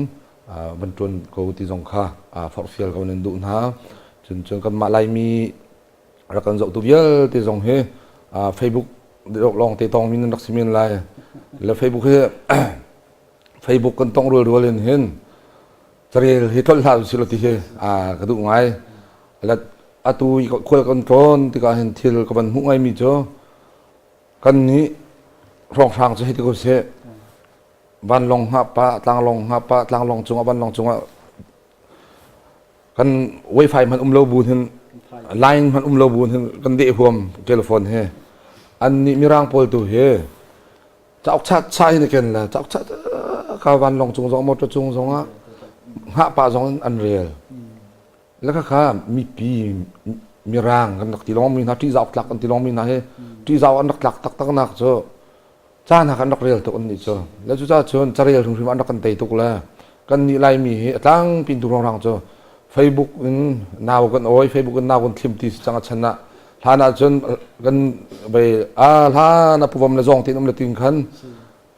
van ṭuan ko ti zong kha forhfial ko nan duh hna. Cun cun kanmah Laimi rak kan zohtu vialte zong hi Facebook lawng te tawngmi nan rak si men lai le Facebook hi Facebook kan tong rualrual in hin carel hi tlolh hlah usih law ti hi ka duh ngai. Atu khual kan tlawn tikah hin thil ka van hmuh ngaimi cu kan nih hrawnghrang cu hei ti ko seh, vanlawng hngah pah, tlanglawng hngah pah, tlanglawng cungah, vanlawng cungah kan wifi hmanh um lo bu hin, line hmanh um lo bu hin kan deh huam telephone he. An nih Mirang pawl tu hi cauk chat cha hin ken le cauk chat ka vanlawng cung zong, motor cung zong ah hngah pah zong in an rel le kha mipi Mirang kan rak ti lawng mi hna, ṭihzau tlak kan ti lawng mi hna hi ṭihzau an rak tlak taktak nak cu ca hna kan rak rel tuk an nih cu. Le cucaah cun carel hrimhrim an rak kan tei tuk le kan nih Laimi hi a tlangpi tu ruangrang cu Facebook in nau kan awi, Facebook in nau kan thlim ti si cang. A chan ah, hlan ah cun kan vei a hlan a puvam le zawng tin um le tin khan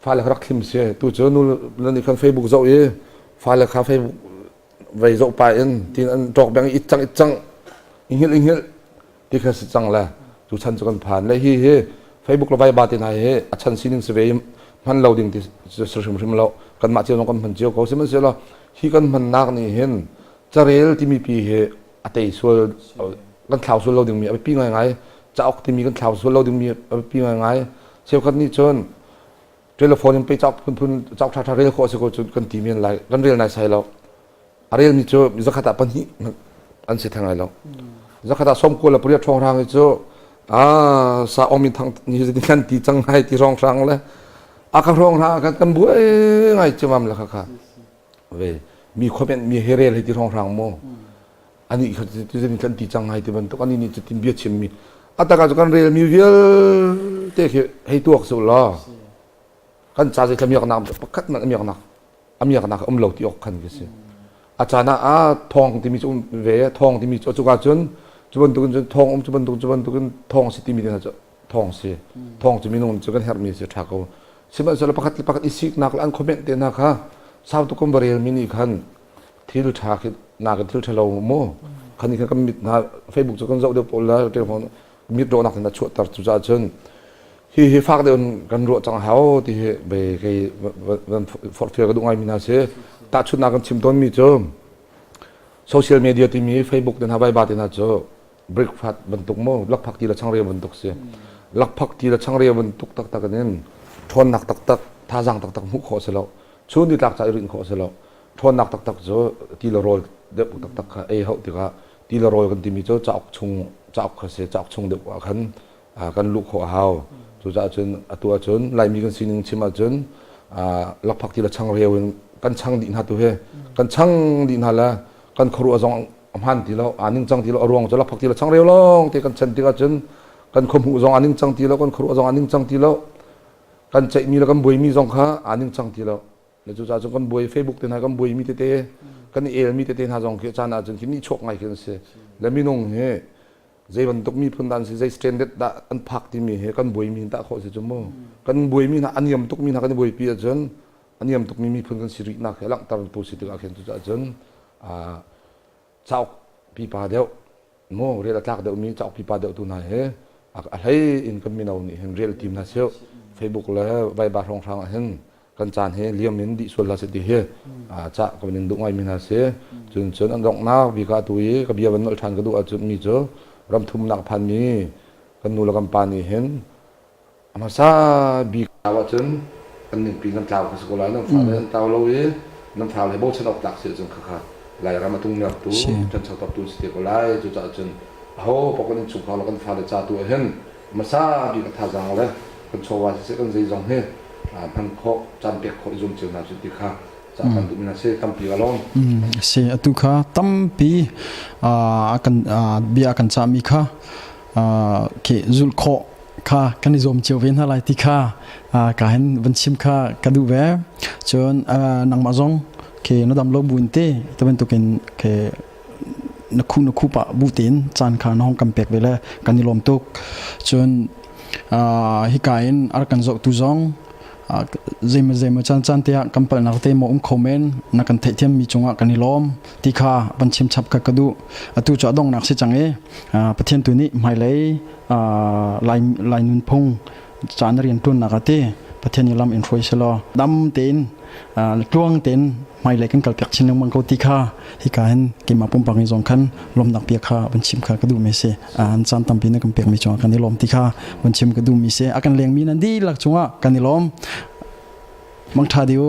fale kha rak thlim si. Tu cu nu le nih khan Facebook zoh i fale kha Facebook vei zoh pa in tin an ṭawk beng it cang, it cang, i hngilh, i hngilh ti kha si cang. Le cu chan cu kan phan le hi hi Facebook le Viber te hna hi a chan sining si ve i hman lo ding ti si hrimhrim lo. Kanmah cio zong kan hman cio ko, sihmanhsehlaw hi kan hmannak nih hin carel timi pi hi a tei sual, kan thlau sual lo dingmi a biapi ngaingai. Cauk timi kan thlau sual lo dingmi a biapi ngaingai. Cheukhat nih cun telephone in pei cauk phunphun, cauk ṭhaṭha rel khawh a si ko cu kan ti men lai, kan rel nai sai lo. A relmi cu zakhat ah pahnih an si theng lai lo. Zakhat ah 98 hrawnghrang hi cu a sa ong min thang ni hi kan ti cang ngai ti hrawnghrang le a ka hrawnghrang kan kan buai ngai cimam le kha kha ve mi comment mi he rel hi ti hrawnghrang mu ani kha ti kan ti cang ngai ti bantuk ani nih cutin bia chim mi ataka cu kan rel mi vialte khi hei tuak su law kan ca zei thla miak nak pakhat man miak nak a miaknak um lo ti awk khan ka si. A caan ah a thawng timi cu um ve, thawng timi cu cuka cun cu bantukin cun thawng um cu bantuk cu bantukin thawng si timi hna cu thawng si. Thawng cu minung cu kan herhmi si ṭha ko. Sihmanhsehlaw pakhat le pakhat i siknak le an comment te hna kha sau tuk kan va relmi nih khan thil ṭha khi nakin thil ṭha lo mu khan nih khan kan mit hna Facebook cu kan zoh deuh pawl la telephone mit rawhnak in a chuahter cucaah cun hi hi fak deuh in kan ruah cang hau ti hi be kei van forhfial ka duh ngaimi hna si. Tahchunhnak kan chim tawnmi cu social media timi Facebook te hna Viber te hna cu breakfast bantuk mu lakphak ti le changreu bantuk si. Lakphak ti le changreu bantuk taktak in ṭhawnnak taktak thazaang taktak hmuh khawh si lo, chun nitlak ca i rinh khawh si lo. Ṭhawnnak taktak cu ti le rawl deuh taktak kha ei hauh tikah ti le rawl kan timi cu cauk chung cauk kha si. Cauk chung deuh ah khan kan luh khawh a hau. Cucaah cun atu ahcun Laimi kan sining chim ahcun lakphak ti le changreu in kan chang dih hna tu hi kan chang dih hna le kan khuaruah zong a hmaan ti lo, aa ningcang ti lo. A ruang cu lakphak ti le changreu lawng te kan chan tikah cun kan khuahmuh zong aa ningcang ti lo, kan khuaruah zong aa ningcang ti lo, kan ceihmi le kan buaimi zong kha aa ningcang ti lo. Le cucaah cun kan buai Facebook te hna kan buaimi tete kan i elmi tete hna zong khi caan ahcun khi nihchuak ngai khi an si. Le minung hi zei bantuk miphun dah an si, zei standard dah an phak timi hi kan buaimi in tah khawh si cu mu. Kan buaimi hna a niam tukmi hna kan i buaipi ahcun a niam tukmi miphun kan si rihnak hi a langhtertu si tikah khin cucaah cun cauk pipa deuh mu rel a tlak deuhmi cauk pipa deuh tu hna hi a hlei in kan mino nih hin rel tim hna sih. Facebook le Viber hrawnghrang ah hin kan caan hi liam in dih sual hlah seh ti hi ca ka van in duh ngaimi hna si. Cun cun an donghnak bik ah atu i ka bia van nolh ṭhan ka duh ahcun mi cu ramthumnak phanmi kan nu le kan pa nih hin a hmasa bik ahcun kan ningpi nan tlau kha si ko lai. Nan fale an tlau lo i nan fale bochan awk tlak si ahcun khakha Lairam a tungmertu ṭhanchotertu si te ko lai. Cucaah cun aho paoh kan innchungkhar le kan fale ca tu ah hin hmasa bik a thazaang le kan chawva siseh kan zeizong hi hman khawh caan pek khawh i zuam cio hna cu ti kha ca kan duhmi hna si. Tampi ka lawm. Si, atu kha tampi kan bia kan cahmi kha ke zulh khawh kha kan i zuam cio ve hna lai ti kha ka hin van chim kha ka duh ve. Cun nangmah zong ke na dam lo buin te te bantukin ke na khu na khu pah bu tein caan kha na hong kan pek ve le kan i lawm tuk. Cun hika in ar kan zohtu zong zeimaw zeimaw caan caan te ah kan palhnak te maw um kho men, na kan theihthiam mi cungah kan i lawm ti kha van chim chap ka ka duh. Atu cu a donghnak si cang i Pathian tu nih hmailei lai lai nunphung caan rian ṭuannak ah ti Pathian nih lam in hruai selaw dam tein tluang tein hmailei kan kalpiak chin lengmang ko ti kha hika hin keimah pumpak in zong khan lawmnak bia kha van chim kha ka duhmi si. An caan tampi na kan pekmi cungah kan i lawm ti kha van chim ka duhmi si. A kan lengmi nan dihlak cungah kan i lawm. Mangṭha dih u.